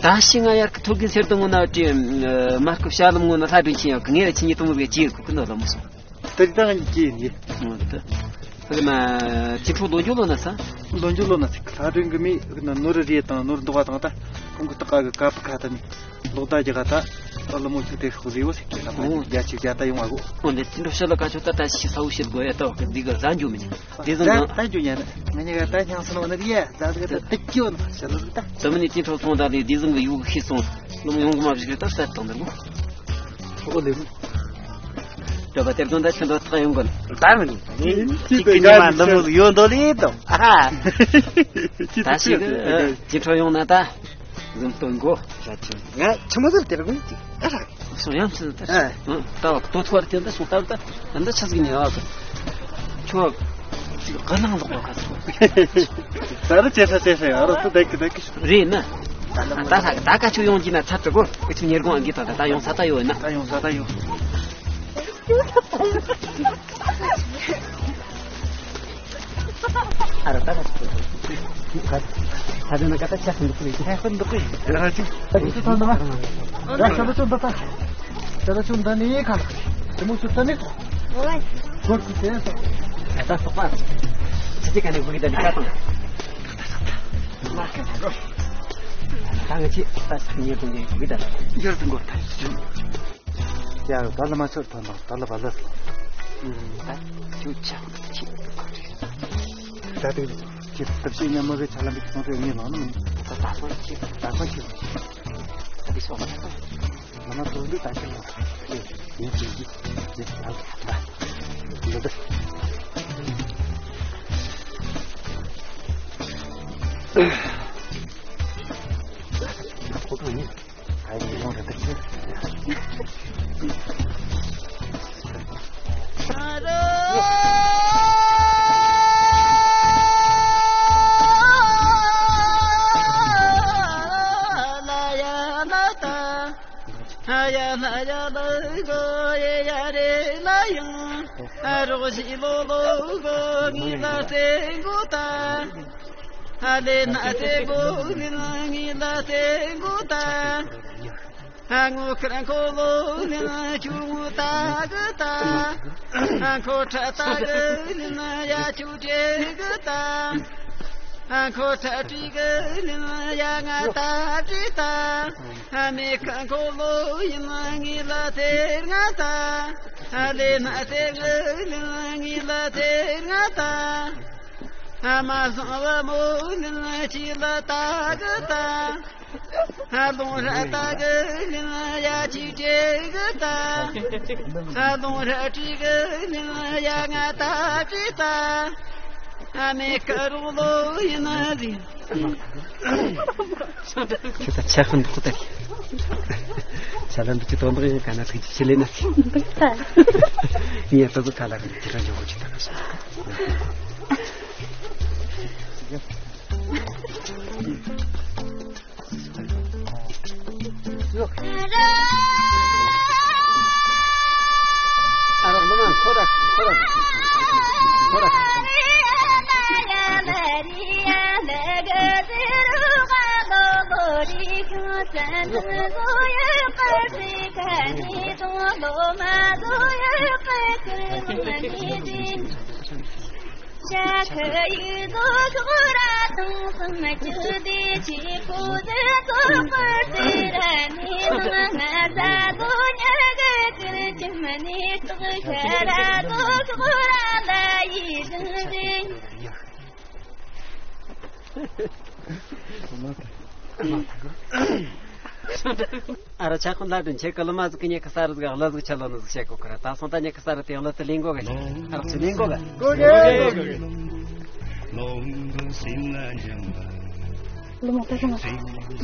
ད་ཤི་ང་ཡར་གི་ཐོ་གིན་སེར་དང་ངོ་ན་ཏྲི་མར་ཁུ་ཤ་ལམ་ངོ་ན་ལྷ་སྒྲོན་ཆེན་ཡོད་གི། ངེ་ར་ཆི་ཉི་དུ་མུར་གི་ཅི་གི་གི་ནོ་ལ་མོ་སོང་། ད་རི་ད་ང་ཅི་ཡིན་ཡིན། ཨོ་ད། ཨ་གི་ན་ཅི་ཕྲུག་ལོ་རྒྱུ་ལོ་ན་ས། ལོ་རྒྱུ་ལོ་ན་ས་ལྷ་སྒྲོན་གི་མི་ཨ་གི་ན་ནོར་རེ་དང་ནོར་འདུག་བ་དང་། ད་ཁོང་གི་ཏག་གི་ཀ་པི་ཁ་ད་ནི་ལོག་ད་རྒྱ་ག་ད། ད་ལ་མོ་ཆུ་དེ་ཤོག་རི་བོ་ཟེར་གི་ལ་མོ་ཨོ། རྒྱ་ཆི་རྒྱ་ད་ཡོང་བ་གོ། ཨོ་འདི་ཅི་འགྲོ་ཤ་ལ་ཀ་ཆོ་ད་ད་ཤི་ས་འུ་ཤི་གོ་ཡ་ད་གི་འདི་གི་ཟ་འཇུ་མི་ཉན། དེ་ཟིག་ད་ད་རྒྱུ་ཉན། ང་ཉི་ག་ད་སྙིང་སུ་ནོ་ནི་ཡ་ད་ཟིག་ད་ད་ཀྱོ་ན་ཤ་ལ་ཟིག་ད། ད་མི་ནི་ཅི་འཕྲོ་ཚོང་ད་ལི་དེ་ཟིག་གི་ཡུག་ཤི་སོང་། ལོ་མི་ཡོང་གི་མ་བཞི་གི་ད་ས་དང་ནི་གོ། ཨོ་ལེ་མོ། ད་བ་དེར་དོན་ད་ཆུ་འདོད་ཐག་ཡོང་གོ་ནི། ད་མི་ནི། ཅི་གི་ཉི་མ་འདི་མོ་ཡོད་འདོད་ལི་དོ། ཨ་ཧ། ད་ཤི་གི་ཅི་འཕྲོ་ཡོང་ན་ད། ཟིན་སྟོན་གོ། ང་ཆི་མོ་ཟིག་དེར་གོ་ནི་ཅི། ཨ་ར། སོང་ཡང་ཚུལ་ལྟར། ཨ། ད་བ་ཏོ་ཐོར་དེ་འདི་སོང་ལྟར་ད། འདི་ཆི་ཟིག་ཉེ་བ་གི། ཁྱོད། ཅིག་ག་ནང་ལོག་པ་ག་ཚོད། ད་རུ་ཅེ་ས་ཅེ་ས་ཡ་རོ་ཏུ་དེ་གི་དེ་གི། རེད་ན། ད་ད་ད་ད་ག་ཆུ་ཡོང་གི་ན་ཚར་དྲི་གོ། ཀི་ཆུ་ཉེར་གོང་ཨང་གི་ད་ད་ད་ཡོང་ས་ད་ཡོད་ན། ད་ཡོང་ས་ད་ཡོད། ཨ་ར་ད་ག་ཆུ། ད་ད་ན་ག་ད་ཆ་ཧན་འདུག་གི། ཆ་ཧན་འདུག་གི། ར་ཅུ། ད་ཅུ་ཐོན་ད་མ། ད་ཤ་ལ་ཅུ་འདི་ད། ཤ་ལ་ཅུ་འདི་ནི་ཁ་ལ། དེ་མོ་ཅུ་ད་ནི་ཐོག་ཨོ་ཡ། གོར་ཅི་ཅན་སོ། ད་ད་སོག་པ། ཅི་ཅི་ག་ནས་བུ་གི་ད་ནི་ཀ་ཏང་། མ་ཀ་ད་རོ། ད་ང་ཅི་ད་ཉེ་བུ་ནས་བུ་གི་ད་ན། ཡར་དུ་འགོར་ད་ཅུ། ཡར་ད་ལ་མ་ཚོར་ཐོན་དང་ད་ལ་བ་ལ། ད་ཅུ་ཆ་ཅི་ག་ཅི། ད་དེ་ཅི་ད་ཤི་ཉམས་མ་གི་ཆ་ལ་མི་ཚོང་དེ་ངས་ནང་ནི། ད་ད་སོང་ཅི་ད་སོང་ཅི། ད་དེ་སོང་མ་སོང་། ང་ཚོ་འདི་ད་ཕྱིར་ལ་ཡིན་གྱི་འདི་འདི་ཡང་ད་འདི་འདི། ཁོ་གང་ཡིན། ཨ་ཡིན་ཡོང་རེད་ད་ཁྱེད། ཨ་ཡ་ལ་ཡ་ལ་གོ་ཡེ་ཡ་རེ་ལ་ཡང་། ཨ་རོགས་ཞི་ལོ་ལོ་གོ་ངི་ལ་སྟེ་གོ་ད། ཨ་ལེ་ན་སྟེ་གོ་ནི་ངི་ལ་སྟེ་གོ་ད། ཨ་ངོ་ཁར་ཁོ་ལོ་ནི་ཆུ་ངོ་ད་གི་ད། ཨ་ཁོ་ཁྲ་ད་གི་ནི་ཡ་ཆུ་ཏྲེ་གི་ད། ཨ་ཁོ་ཁྲ་ཏྲི་གི་ནི་ཡ་ང་ད་ཏྲི་ད། ཨ་མེ་ཁ་ཁོ་ལོ་ཡིན་ངི་ལ་ཐེར་ང་ད། ཨ་ལེ་ན་ཐེར་ངི་ལ་ཐེར་ང་ད། ཨ་མ་སང་བ་མོ་ནི་ཅི་ལ་ད་གི་ད། ཨ་ལོང་ར་ད་གི་ནི་ཡ་ཅི་ཏྲེ་གི་ད། ཨ་ལོང་ར་ཏྲི་གི་ནི་ཡ་ང་ད་ཏྲི་ད། ཨ་མེ་ཀ་རུ་ལོ་ཡིན་ན་རི། ཁྱོད་ད་ཆ་ཁན་འདུག་ད། ཆ་ལ་འདུག་ཅི་དོན་དག་ཡིན་ག་ན་ཐུག་ཅི་ཆི་ལེ་ན། འདུག་ད། ངས་ད་ཚོ་ཁ་ལ་རིན་ཅི་ར་འཇོག་གོ་ཅི་ད་ན་སོང་། ཨ་ར་ཆ་ཁོ་ལ་དུ་ཆེ་ག་ལ་མ་ཟིག་ཉེ་ག་ས་ར་ཟིག་ག་ལ་ཟིག་ཆ་ལོ་ནི་ཟིག་ཆེ་གོ་ཁ་ར། ད་སོང་ད་ཉེ་ག་ས་ར་དེ་ལ་དུ་ལེན་གོ་ག་ཨ་ར་ཚུ་ལེན་གོ་ག་གོ་ག་གོ་ག། ལོ་མ་ད་ག་མ་ད་ནི་ཁ་ག་མ།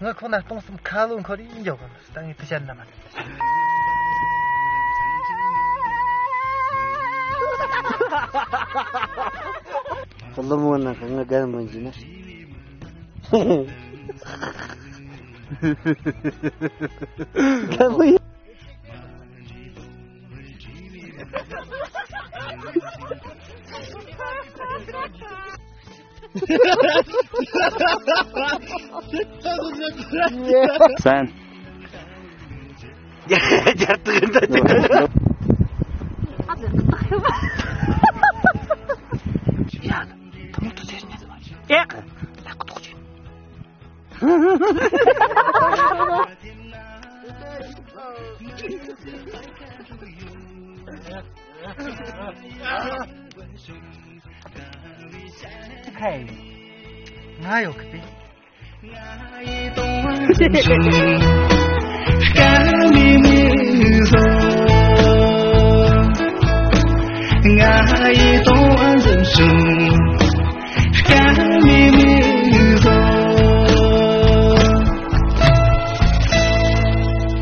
ང་ཁོང་ན་སྟོང་གསུམ་ཁ་ལོ་འཁོར་ཡིན་འཇོག་གི་ད་ངས་དེ་བཤད་ན་མ་ཐུབ། ཀླུ་མོ་ནང་གི་ང་རྒན་མོ་ཡིན་ན། རྒན་མོ་ཡིན། བཙན། རྒྱལ་དུ་འདི་ཡ། ཐུང་ཐུང་ཟེར་ཉན་མ། ཨེ། ལག་ཏོག་ཅིག། ཁའི། ང་ཡོད་གི་པི།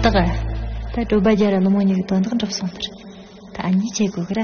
ད་ག་ད་གྲོ་པ་རྒྱ་ར་ལོ་མོ་གཉིས་ཀྱི་དོན་དག་འགྲུབ་སོང་ཟེར། ད་ཨ་ནི་ཆེ་གོ་གི་ར།